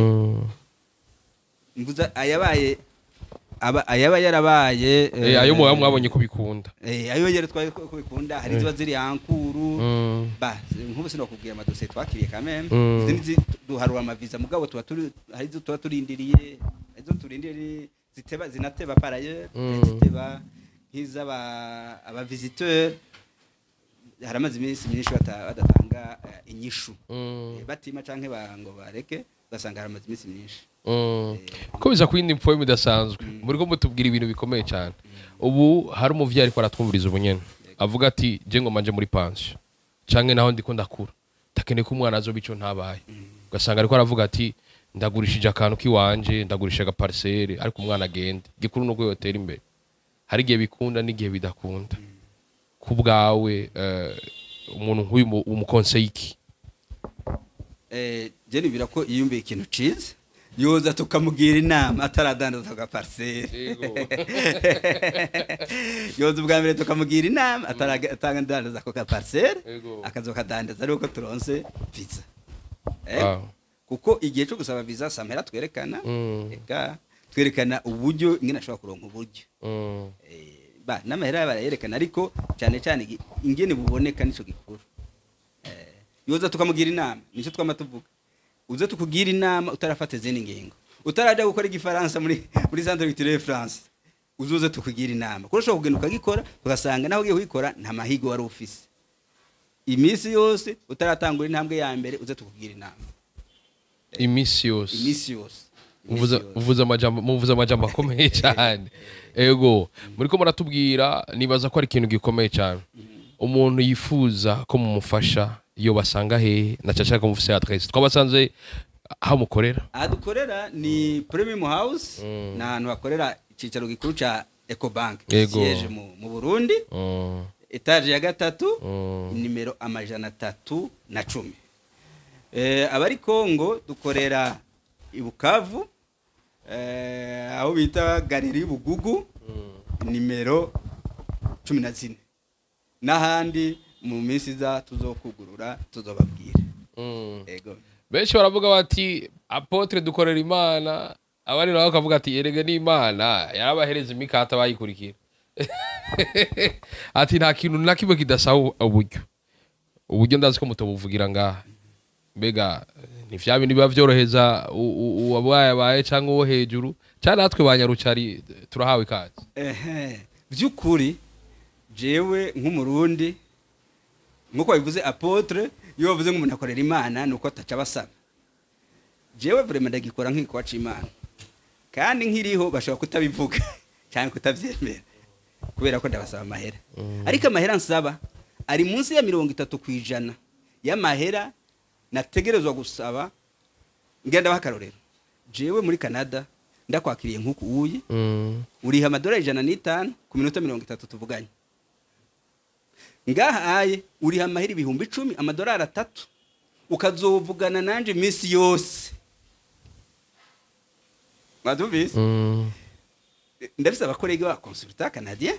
mvuza ayabaye ayaba yarabaye. Ayo muba mwabonye ko bikunda. Ayo yari twari ko bikunda, hari ziba ziri en cours. Ba nk'ubu sinakubwira amadosiye twakiriye quand même. Izindi duharura amaviza, mugabo tuba turi hari izo tuba turindiriye, hari izo turindiriye ziteba, zinateba par ailleurs. Ziteba nk'iz'aba aba visiteur, haramaze iminsi myinshi badatanga inyishu. Batima canke ngo bareke. Ugasanga haramaze iminsi myinshi. Ko biza ku yindi mpfoye idasanzwe, muriko mutubwira ibintu bikomeye cyane. Ubu hari umuvyeyi ariko aratwumviriza ubu nyene, avuga ati: "Je ngoma nje muri pension, canke naho ndiko ndakura, ndakeneye ko umwana azoba ico ntabaye." Ugasanga ariko aravuga ati: "Ndagurishije akantu kiwanje, ndagurisha agaparcelle, ariko umwana agende, gikuru nuko yotera imbere." Hari igihe bikunda n'igihe bidakunda. Ku bwawe, umuntu nk'uyu umuconseille iki? Je nibwira ko yiyumviye ikintu ciza, yoza tukamugira inama ataradandaza agaparcelle. Yoza ubwa mbere tukamugira inama ataradandaza ako gaparcelle, akazokadandaza ari uko turonse visa. Kuko igihe cyo gusaba visa samera twerekana, eka twerekana uburyo ingene ashobora kuronka uburyo. Ba n'amahera barayerekana, ariko cyane cyane ingene buboneka nico gikuru. Yoza tukamugira inama, nicyo twama tuvuga: uze tukugira inama utarafata izindi ngingo, utaraja gukora igifaransa muri Centre Culturel France. Uzuze tukugira inama, kuko ushobora kugenda ukagikora, ugasanga naho ugiye kugikora nta mahigo wari ufise. Iminsi yose utaratangura intambwe ya mbere, uze tukugira inama. Iminsi yose. Iminsi yose. Iminsi yose. Uvuze amajambo, muvuze amajambo akomeye cyane. Ego, muriko muratubwira, nibaza ko ari ikintu gikomeye cyane. Umuntu yifuza ko mumufasha, iyo basanga hehe? Na cyane ko mufise adresse, twabasanze aho mukorera. Aha dukorera ni Premium House, ni ahantu hakorera icyicaro gikuru ca Ecobank, siège mu Burundi, étage ya gatatu, nimero 310. Abari Kongo dukorera i Bukavu, aho bita Galerie Bugugu, nimero 14, n'ahandi mu minsi iza tuzokugurura tuzobabwira. Ego. Benshi baravuga bati: "Apôtre, dukorera Imana." Abandi nabo bakavuga ati: "Erega n'Imana yarabahereza imikata bayikurikira." Ati nta kintu na kimwe kidasaba uburyo. Uburyo ndazi ko mutobuvugira ngaha. Mbega ni vya bindi biba vyoroheza uwabaye cyangwa uwo hejuru, cyangwa natwe ba nyarucari turahawe ikaze? Ehe, by'ukuri jewe nk'Umurundi, nk'uko babivuze apôtre, iyo bavuze nk'umuntu akorera Imana ni uko ataca basaba. Jewe vraiment ndagikora nk'igikorwa c'Imana, kandi nkiriho bashobora kutabivuga cyangwa kutavyemera kubera ko ndabasaba amahera, ariko amahera nsaba ari munsi ya 30% y'amahera nategerezwa gusaba. Ngenda baha akarorero: jewe muri Canada ndakwakiriye nk'uku uye, uriha amadolari 105 ku minota 30 tuvuganye. Ngaha aye uriha amahera 10,000, amadolari 3, ukazovugana nanje iminsi yose. Mwabyumvise? Ndafise abacollègues ba consultant canadien,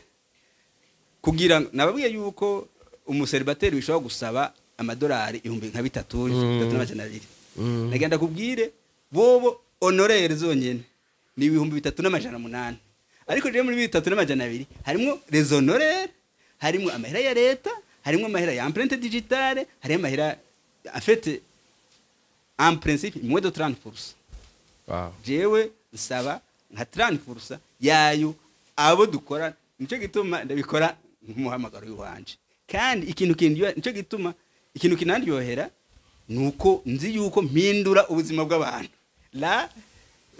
kugira ngo nababwiye yuko umucélibataire bishobora gusaba amadolari ibihumbi nka bitatu, 3,200. Nagenda kubwire bobo honoraires zonyene ni 3,800, ariko rero muri 3,200 harimwo les honoraires, harimwo amahera ya leta, harimwo amahera ya empreinte digitale, harimwo amahera, en fait, en principe moins de 30%. Jewe nsaba nka 30% yayo abo dukora. Nico gituma ndabikora nk'umuhamagaro w'iwanje, kandi ikintu kindyo, nico gituma ikintu kinandyohera nuko nzi yuko mpindura ubuzima bw'abantu. La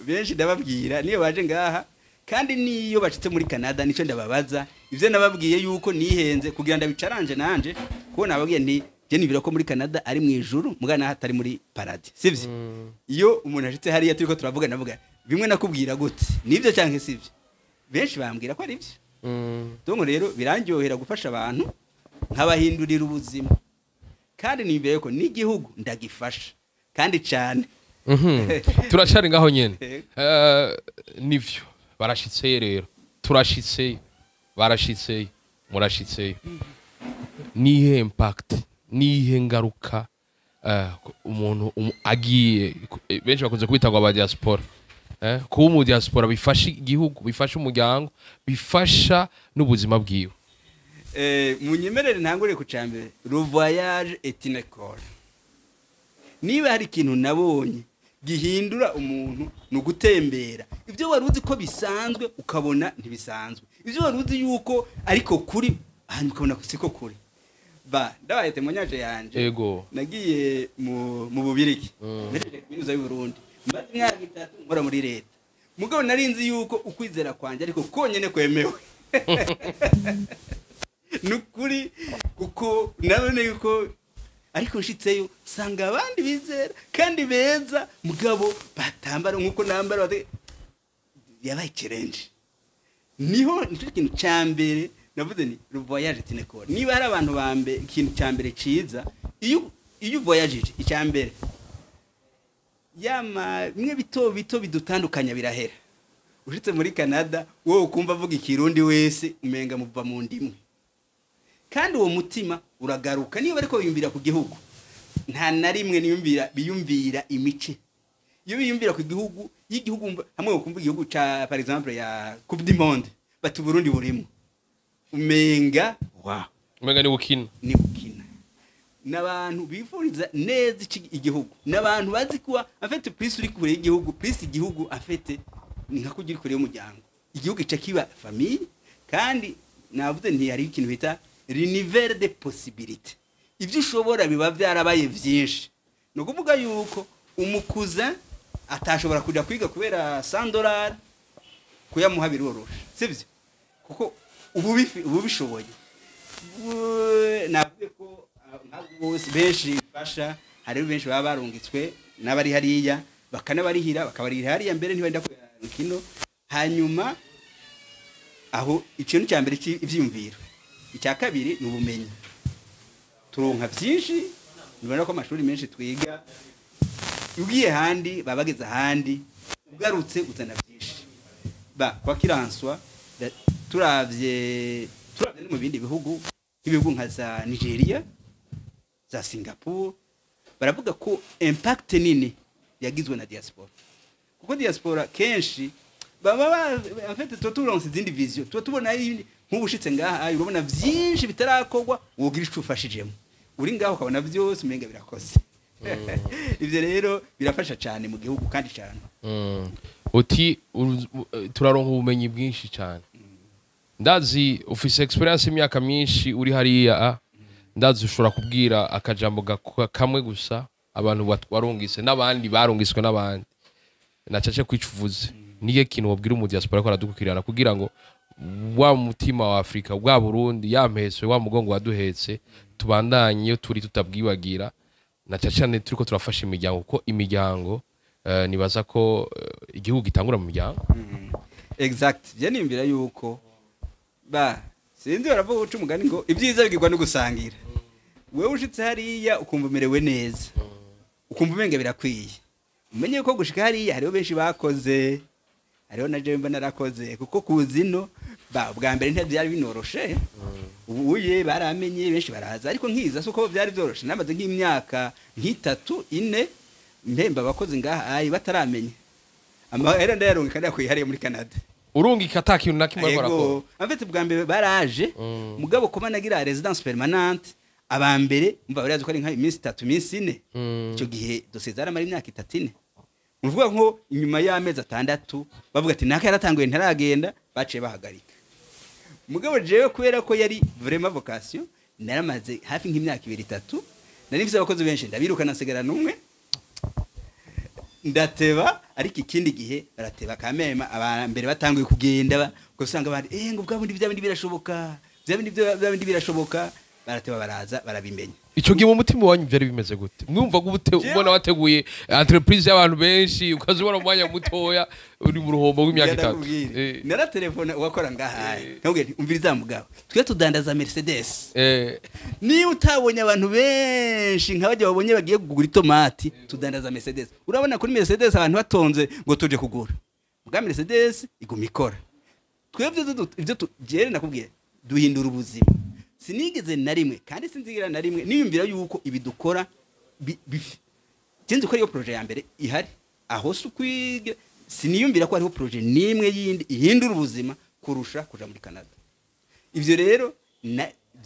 benshi ndababwira niyo baje ngaha, kandi niyo bacitse muri Canada, nico ndababaza ivyo nababwiye yuko nihenze kugira ndabicaranje nanje, kuko nababwiye nti je nibira ko muri Canada ari mu ijuru, mugana hatari muri paradis, sivyo? Iyo umuntu ashitse hariya turiko turavuga, navuga bimwe nakubwira gute, nivyo canke sivyo? Benshi bambwira ko ari byo. Donc rero birandyohera gufasha abantu nkabahindurira ubuzima, kandi nimbere ko n'igihugu ndagifasha kandi cyane. Turacari ngaho nyene. Yego. Nivyo, barashitseyo rero, turashitseyo, barashitseyo, murashitseyo. Nihe impact, nihe ngaruka umuntu agiye, benshi bakunze kwita ngo aba diaspora, kuba umu diaspora bifasha igihugu, bifasha umuryango, bifasha n'ubuzima bwiwe? Munyemerere ntangure ku cambere: le voyage est une école. Niba hari ikintu nabonye gihindura umuntu ni ugutembera. Ibyo wari uzi ko bisanzwe ukabona ntibisanzwe, ibyo wari uzi yuko ariko kuri hanyuma ukabona siko kuri. Ba ndabaye témoignage yanje. Nagiye mu Bubirigi. Mpejeje Kaminuza y'u Burundi, maze imyaka 3 nkora muri leta. Mugabo narinzi yuko ukwizera kwanje ariko konyene kwemewe. Nukuri, kuko nabone yuko ariko nshitseyo sanga abandi bizera kandi beza, mugabo batambara nkuko nambara, yabaye challenge. Niho nicyo kintu cya mbere navuze ni voyage tinekore. Niba hari abantu bambe, ikintu cya mbere ciza iyo voyagije, icya mbere yama bimwe bito bito bidutandukanya birahera. Ushitse muri Canada, wowe ukumva avuga ikirundi wese, umenga muva mu ndimwe, kandi uwo mutima uragaruka. Niba ariko biyumvira ku gihugu, nta na rimwe niyumvira biyumvira imice. Iyo biyumvira ku gihugu y'igihugu hamwe, ukumva igihugu ca, par exemple, ya Coupe du Monde, bati Burundi burimo, umenga wow. Umenga ni gukina. Ni gukina. N'abantu bifuriza neza igihugu, n'abantu bazi kuba en fait plus uri kure y'igihugu, plus igihugu en fait ni nka kugira kure y'umuryango, igihugu ica kiba famille. Kandi navuze nti hari ikintu bita l'univers de possibilités, ibyo ushobora biba byarabaye byinshi. Ni ukuvuga yuko umukuza atashobora kujya kwiga kubera $100, kuyamuha biroroshe, sibyo? Kuko ubu bishoboye. Navuze ko bose benshi bifasha, hariho benshi baba barungitswe n'abari hariya, bakanabarihira, bakabarihira hariya mbere, ntibenda kino. Hanyuma aho ikintu cya mbere ivyiyumviro, icya kabiri ni ubumenyi, turonka byinshi. Nibona ko amashuri menshi twiga, ugiye handi babageze ahandi, ugarutse uzana byinshi. Ba kwa kiranswa, turavye no mu bindi bihugu, nk'ibihugu nka za Nigeria, za Singapore, baravuga ko impact nini yagizwe na diaspora, kuko diaspora kenshi baba en fait tuba turonse izindi vision, tuba tubona nk'ubushitse ngaha urabona byinshi bitarakorwa, wogira ico ufashijemo. Uri ngaho ukabona byose umenga birakoze. Ivyo rero birafasha cyane mu gihugu kandi cyane. Uti turaronka ubumenyi bwinshi cyane. Ndazi ufise experience imyaka myinshi uri hariya, ndazi ushobora kubwira akajambo kamwe gusa abantu warungise n'abandi barungiswe n'abandi, nacace kwicuvuze niye kintu wabwira umu diaspora ko aradukurikirana, kugira ngo wa mutima wa Afrika bwa Burundi yampeswe wa mugongo waduhetse tubandanye iyo turi tutabwibagira, na cyane turiko turafasha imiryango, kuko imiryango nibaza ko igihugu gitangura mu miryango. Exact. Je nimbira yuko ba sinzi baravuga uca umugani ngo ibyiza bigirwa no gusangira. Wewe ushitse hariya ukumva umerewe neza, ukumva umenga birakwiye, umenye ko gushika hariya hariho benshi bakoze, hariho na jewe mba narakoze, kuko kuzino ba bwa mbere ntibyari binoroshe. Ubuye baramenye benshi baraza, ariko nkiza suko byari byoroshe. Namaze nk'imyaka nk'itatu ine mpemba abakozi ngaha ayi bataramenya amahera, ndayaronka kandi yakwihariye muri Canada. Urungika ata kintu na kimwe bariko barakora? Yego, en fait bwa mbere baraje, mugabo kuba nagira résidence permanente abambere mva barazi ko ari nka iminsi 3, iminsi 4. Icyo gihe dosiye zaramara imyaka 3, 4. Uvuga nko inyuma y'amezi 6 bavuga ati naka yaratanguye ntaragenda, baciye bahagarika. Mugabo jewe kubera ko yari vraiment vocation, naramaze hafi nk'imyaka 2, 3, nari mfise abakozi benshi, ndabiruka nsigara numwe, ndateba. Ariko ikindi gihe barateba kamema, abambere batanguye kugenda, ugasanga bari ngo bwa bundi bya bindi birashoboka, bya bindi bya bindi birashoboka, barateba baraza barabimenya. Ico gihe mu mutima wanyu byari bimeze gute? Mwumva gute ubona wateguye entreprise y'abantu benshi, ukazibona mu mwanya mutoya uri mu ruhombo rw'imyaka 3? Naratelefone uwakora ngaha, nkabwira nti umviriza mugabo, twe tudandaza Mercedes, niba utabonye abantu benshi nka bajya babonye bagiye kugura itomati, tudandaza Mercedes. Urabona kuri Mercedes abantu batonze ngo tuje kugura, bwa Mercedes iguma ikora. Twebwe ibyo jere nakubwiye duhindura ubuzima. Sinigeze na rimwe kandi sinzigira na rimwe niyumvira yuko ibi dukora sinzi ko ariyo projet ya mbere ihari aho si ukwiga. Siniyumvira ko hariho projet n'imwe yindi ihindura ubuzima kurusha kuja muri Canada. Ivyo rero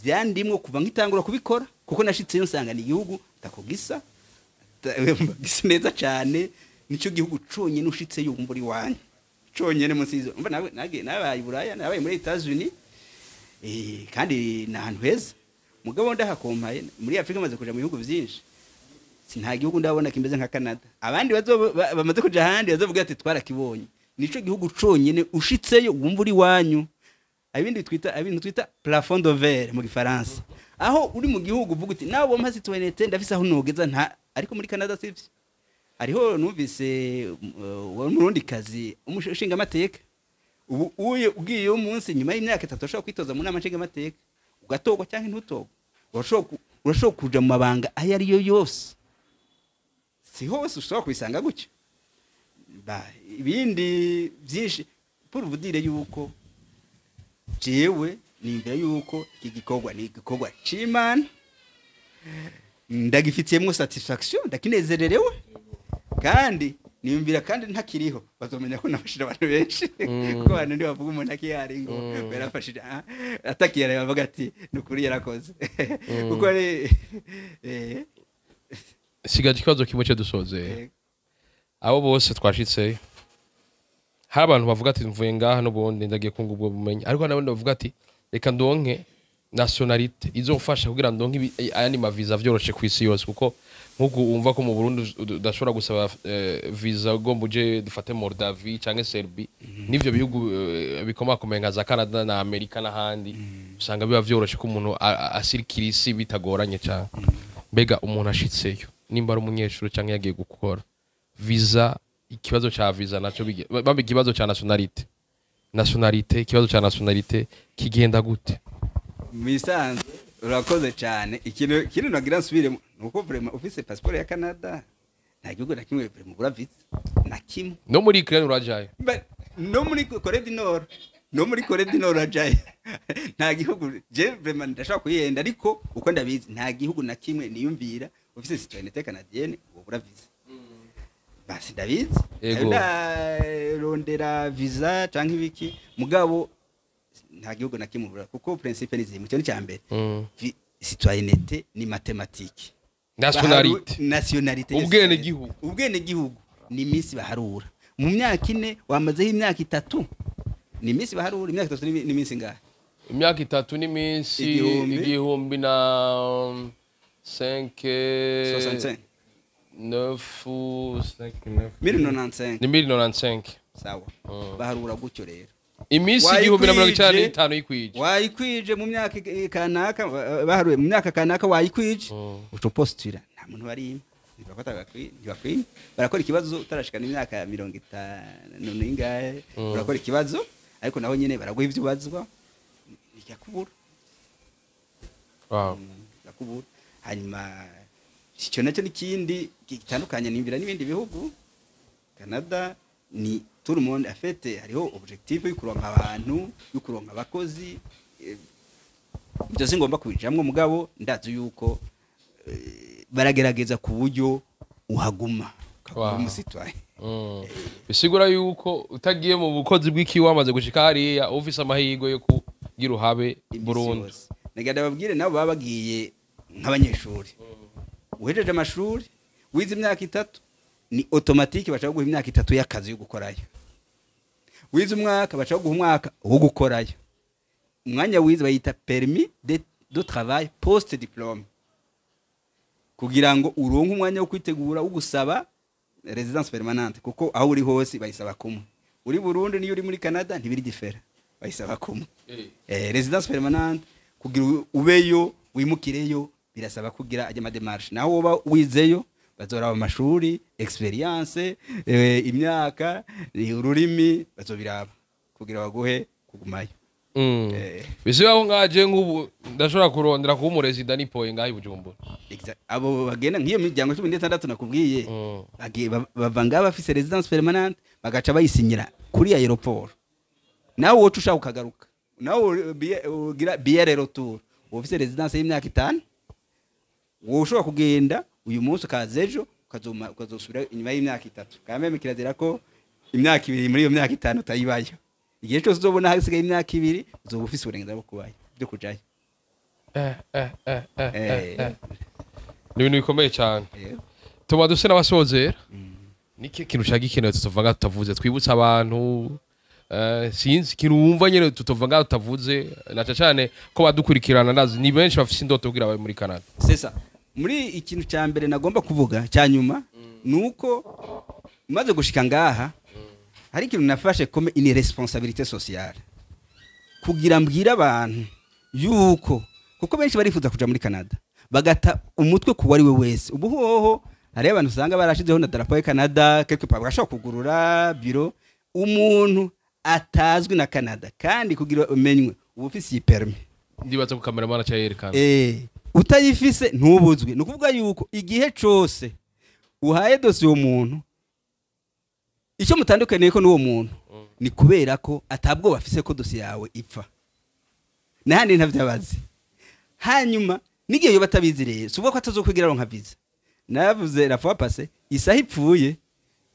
byandimwo kuva nkitangura kubikora, kuko nashitseyo nsanga ni igihugu takogisa gisa neza cyane, nicyo gihugu conyine ushitseyo wumva uri wanyu conyine munsi y'izo. Umva nawe nabaye i Buraya, nabaye muri Etats-Unis, kandi ni ahantu heza, mugabo ndahakompaye muri Afrika maze kuja mu bihugu byinshi. Nta gihugu ndabona kimeze nka Canada. Abandi bamaze kuja ahandi bazovuga ati twarakibonye. Nico gihugu conyene ushitseyo wumva uri wanyu. Ibindi twita, ibintu twita plafond de verre mu Gifaransa, aho uri mu gihugu uvuga uti nawe bompa citoyenneté ndafise aho nogeza nta. Ariko muri Canada sivyo. Hariho numvise wa murundi kazi umushinga amateka ubu uye ugiye umunsi nyuma y'imyaka 3 ushobora kwitoza mu nama nshinga amateka ugatorwa cyangwa ntutorwa. Urashobora kuja mu mabanga ayo ari yo yose. Si hose ushobora kubisanga gutyo. Ibindi byinshi, pour vous dire yuko jewe nimbira yuko iki gikorwa ni igikorwa c'Imana, ndagifitiyemwo satisfaction, ndakinezererewe, kandi niyumvira kandi ntakiriho bazomenya ko nafashije abantu benshi, kuko abantu ntibavuga umuntu akihari ngo yarafashije, atakihari bavuga ati ni ukuri yarakoze, kuko ari Sigaje ikibazo kimwe cyo dusoze. Abo bose twashitse, hari abantu bavuga ati mvuye ngaha n'ubundi ndagiye kunga ubwo bumenyi, ariko hari n'abandi bavuga ati reka ndonke nationalité izofasha kugira ndonke ayandi maviza vyoroshe ku isi yose, kuko nk'uku wumva ko mu Burundi udashobora gusaba visa ugomba uje dufate Moldavie canke Serbie n'ivyo bihugu bikomakomeye nka za Canada na Amerika n'ahandi, usanga biba vyoroshe ko umuntu asirikira isi bitagoranye cyane. Mbega umuntu ashitseyo, nimba ari umunyeshuri canke yagiye gukora, visa, ikibazo ca visa naco bamba ikibazo ca nationalité, ikibazo ca nationalité kigenda gute? Mu bisanzwe, urakoze cyane. Ikintu nagira nsubiremo ni uko vraiment ufise passeport ya Canada nta gihugu na kimwe vraiment ubura visa na kimwe. No muri Ukraine urajayo? No muri Corée du Nord, no muri Corée du Nord urajayo. Nta gihugu, je vraiment ndashaka kuyenda, ariko uko ndabizi nta gihugu na kimwe niyumvira ufise citoyenneté canadienne ubura visa. Basi ndabizi. Ndarondera visa canke ibiki, mugabo nta gihugu na kimwe ubura, kuko principe ni zimwe. Icyo ni cya mbere. Citoyenneté ni mathématique. Nationalité. Nationalité. Ubwenegihugu. Ubwenegihugu ni iminsi baharura mu myaka 4. Wamazeho imyaka 3, ni iminsi baharura. Imyaka 3 ni iminsi ngahe? Imyaka 3 n'iminsi Igihumbi. Igihumbi na 5 65. 9 5 9. 1095. Ni 1095. Sawa, baharura gutyo rero. Iminsi 1095 yikwije. Wayikwije mu myaka kanaka, baharuye mu myaka kanaka wayikwije, uca postula, nta muntu barima, ntibakwiye. Barakora ikibazo utarashikana imyaka 50 n'ingahe. Urakora ikibazo, ariko naho nyene baraguha ivyo ubazwa bikakubura. Bikakubura. Hanyuma icyo nacyo n'ikindi gitandukanye nimbira n'ibindi bihugu, Canada ni tout le monde. En fait hariho objectif yo kuronka abantu, yo kuronka abakozi. Ibyo singomba kubijamwo, mugabo ndazi yuko baragerageza ku buryo uhaguma ukaguma umusitwaye. Bisigura yuko utagiye mu bukozi bw'iki, wamaze gushika hariya ufise amahirwe yo kugira uhabe Imisi burundu. yose. Nagenda babwire nabo baba bagiye nk'abanyeshuri. Uhejeje amashuri, wize imyaka 3, ni automatique baca baguha imyaka 3 y'akazi yo gukorayo. Wize umwaka, baca baguha umwaka wo gukorayo. Umwanya wize bayita permis de travail post diplôme, kugira ngo uronke umwanya wo kwitegura wo gusaba résidence permanente, kuko aho uri hose bayisaba kumwe. Uri Burundi niyo uri muri Canada ntibiri différent, bayisaba kumwe. Résidence permanente, kugira ubeyo wimukireyo, birasaba kugira ajya ama démarches. Naho woba wizeyo, bazoraba amashuri, expérience, imyaka, ururimi, bazobiraba kugira baguhe kugumayo. Bisigura ko ngaje nk'ubu ndashobora kurondera kuba umurezida nipoye ngaho i Bujumbura. Abo bagenda nk'iyo miryango 16 nakubwiye, bagiye bava ngaho bafise résidence permanente, bagaca bayisinyira kuri aéroport. Nawe woca ushaka ukagaruka, nawe ugira billet retour, uba ufise résidence y'imyaka 5, wowe ushobora kugenda uyu munsi ukaza ejo, ukazosubira inyuma y'imyaka 3. Kandi kirazira ko imyaka 2 muri iyo myaka 5 utayibayo. Igihe cyose uzobona hasigaye imyaka 2, uzoba ufise uburenganzira bwo kubayo, byo kujayo. Ni ibintu bikomeye cyane. Tuma duse n'abasozera. Niki kintu ushaka gikenewe tutova ngaha tutavuze, twibutse abantu? Sinzi ikintu wumva nyene tutova ngaha tutavuze, na cane cane ko badukurikirana ndazi ni benshi bafise indoto kugira babe muri Canada. C'est ça. Muri ikintu cya mbere nagomba kuvuga cya nyuma ni uko maze gushika ngaha, hari ikintu nafashe comme une responsabilité sociale kugira mbwire abantu yuko, kuko benshi barifuza kuja muri Canada bagata umutwe ku wari we wese. Ubu hoho hariyo abantu usanga barashizeho na drapeau ya Canada quelque part, bagashobora kugurura biro umuntu atazwi na Canada. Kandi kugira umenywe uba ufise iyi permis. Ndibaza ko cameraman aca yerekana. Utayifise ntubuzwi. Ni ukuvuga yuko igihe cose uhaye dosiye uwo muntu, icyo mutandukaniye ko n'uwo muntu ni kubera ko atabwoba afise ko dosiye yawe ipfa, n'ahandi ntavyabazi. Hanyuma n'igihe yoba atabizi rero, si ukuvuga ko atazokwigira aronka visa. Navuze la fois passée, isaha ipfuye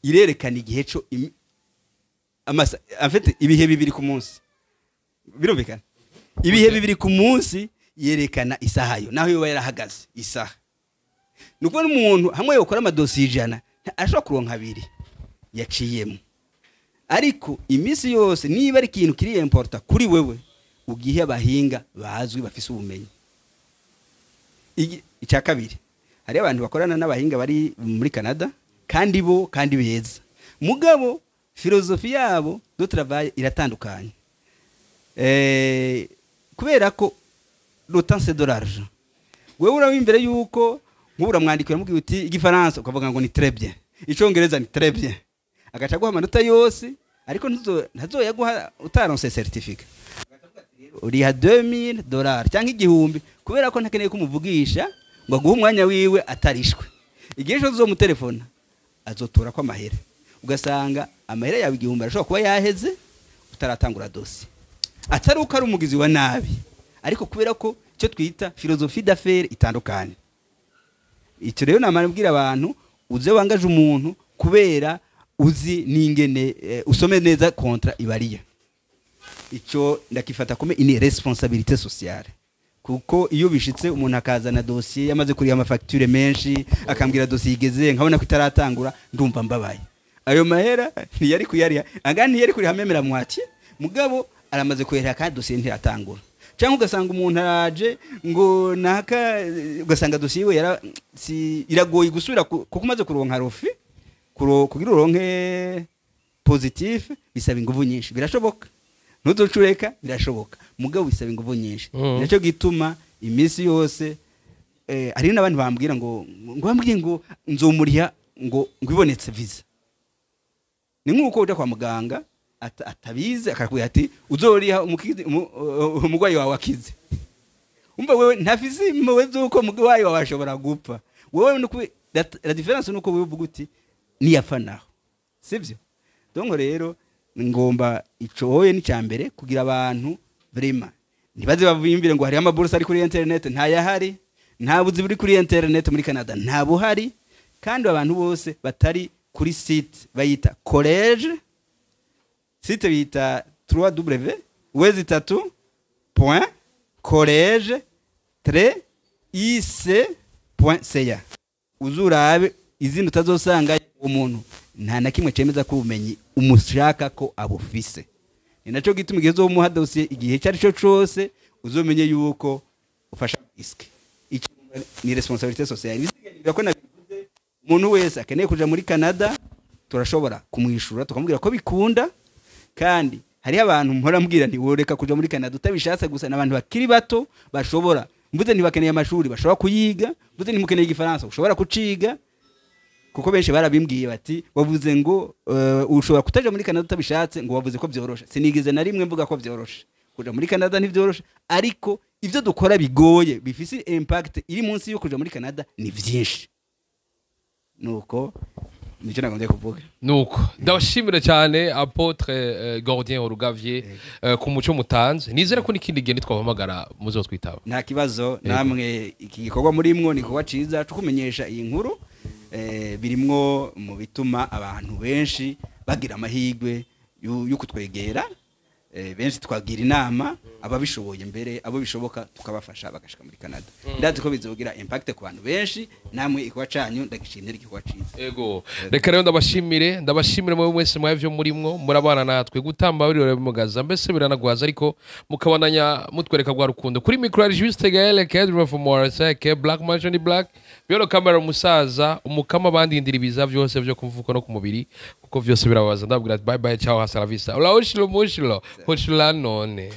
irerekana igihe co en fait ibihe 2 ku munsi, birumvikana, ibihe 2 ku munsi yerekana isaha yo naho yoba yarahagaze isaha. Ni ukuvuga n'umuntu hamwe yokora amadosiye 100 ashobora kuronka 2 yaciyemo. Ariko iminsi yose niba ari ikintu kiri important kuri wewe, ugihe abahinga bazwi bafise ubumenyi. Icya kabiri, hari abantu bakorana n'abahinga bari muri Canada kandi bo kandi beza, mugabo philosophie yabo de travail iratandukanye. Kubera ko le temps c'est de l'argent. Wewe uraba imbere yuko nk'ubu uramwandikira uramubwira uti igifaransa, ukavuga ngo ni très bien, icongereza ni très bien, agaca aguha amanota yose, ariko ntazoyaguha utaronse certificat. Uriha $2000 cyangwa 1000, kubera ko ntakeneye kumuvugisha ngo aguhe umwanya wiwe atarishwe. Igihe cyo uzomutelefona azotora ko amahera, ugasanga amahera yawe 1000 arashobora kuba yaheze utaratangura dossier. Atari uko ari umugizi wa nabi, ariko kubera ko icyo twita philosophie d'affaires itandukanye. Icyo rero namara mbwira abantu, uze wangaje umuntu kubera uzi n'ingene, usome neza contrat ibariya. Icyo ndakifata comme une responsabilité sociale, kuko iyo bishitse umuntu akazana dossier yamaze kuriha amafacture menshi, akambwira dossier igeze, nkabona ko itaratangura, ndumva mbabaye. Ayo mahera ntiyari kuyariha, anga ntiyari kuriha memera mwaki, mugabo aramaze kuyariha kandi dossier ntiratangura. Cyangwa ugasanga umuntu araje ngo naka, ugasanga dossier yiwe yara, si iragoye gusubira kuko umaze kuronka refus, kugira uronke positif bisaba inguvu nyinshi. Birashoboka, ntuzocureka, birashoboka, mugabo bisaba inguvu nyinshi. Nicyo gituma iminsi yose hari n'abandi bambwira ngo bambwiye ngo nzomuriha ngo ibonetse visa. Ni nk'uko uja kwa muganga atabizi akakubwira ati uzoriha umugwayi wawe akize. Umva wewe ntafise impuhwe z'uko umugwayi wawe ashobora gupfa. Wewe nuko la différence nuko wewe uvuga uti niyapfa naho, sivyo? Donc rero ngomba ico wowe ni cyambere kugira abantu vraiment ntibaze bavuyimbire ngo hari amabursa ari kuri internet. Ntayahari, nta buzi buri kuri internet muri Canada, nta buhari. Kandi abantu bose batari kuri site bayita college, site bita 3w wezi tatu point college tre ic point ca, uzurabe izindi utazosanga umuntu nta na kimwe cemeza ko ubumenyi umushaka ko abufise. Ni naco gituma igihe uzomuha dossier, igihe icyo ari cyo cose, uzomenye yuko ufasha risque. Icyo ni responsabilité sociale. Bisigara ko nabivuze, umuntu wese akeneye kuja muri Canada turashobora kumwishura tukamubwira ko bikunda. Kandi hariho abantu mpora mbwira nti woreka kuja muri Canada utabishatse gusa, n'abantu bakiri bato bashobora, mvuze ntibakeneye amashuri bashobora kuyiga, mvuze ntimukeneye igifaransa ushobora kuciga, kuko benshi barabimbwiye bati wavuze ngo ushobora kutaja muri Canada utabishatse, ngo wavuze ko vyoroshe. Sinigeze na rimwe mvuga ko vyoroshe. Kuja muri Canada ntivyoroshe, ariko ivyo dukora bigoye bifise impact iri munsi yo kuja muri Canada ni vyinshi. Nuko nicyo nagombye kuvuga. Nuko ndabashimira cyane Apôtre Gordien Rugavye ku muco mutanze. Nizere ko n'ikindi gihe nitwabahamagara muzotwitaba. Nta kibazo, namwe iki gikorwa murimwo ni gikorwa ciza cyo kumenyesha iyi nkuru, birimwo mu bituma abantu benshi bagira amahirwe yo kutwegera. Benshi twagira inama ababishoboye, mbere abo bishoboka tukabafasha bagashika muri Canada. Ndazi ko bizogira impact ku bantu benshi. Namwe igikorwa canyu ndagishimye, ari igikorwa ciza. Ego, reka rero ndabashimire mwe mwese mwavyo murimwo murabana natwe gutamba birore bimugaza, mbese biranagwaza, ariko mukabandanya mutwereka rwa rukundo. Kuri micro ari Juste Gaël Kedro from RSK Black Mansion Black Bioro camera, umusaza umukama bandindira ibiza vyose vyo kumvuko no ku mubiri, kuko vyose birababaza. Ndabwira ati bye bye, ciao, hasta la vista, ula ushilo mushilo hoshila none.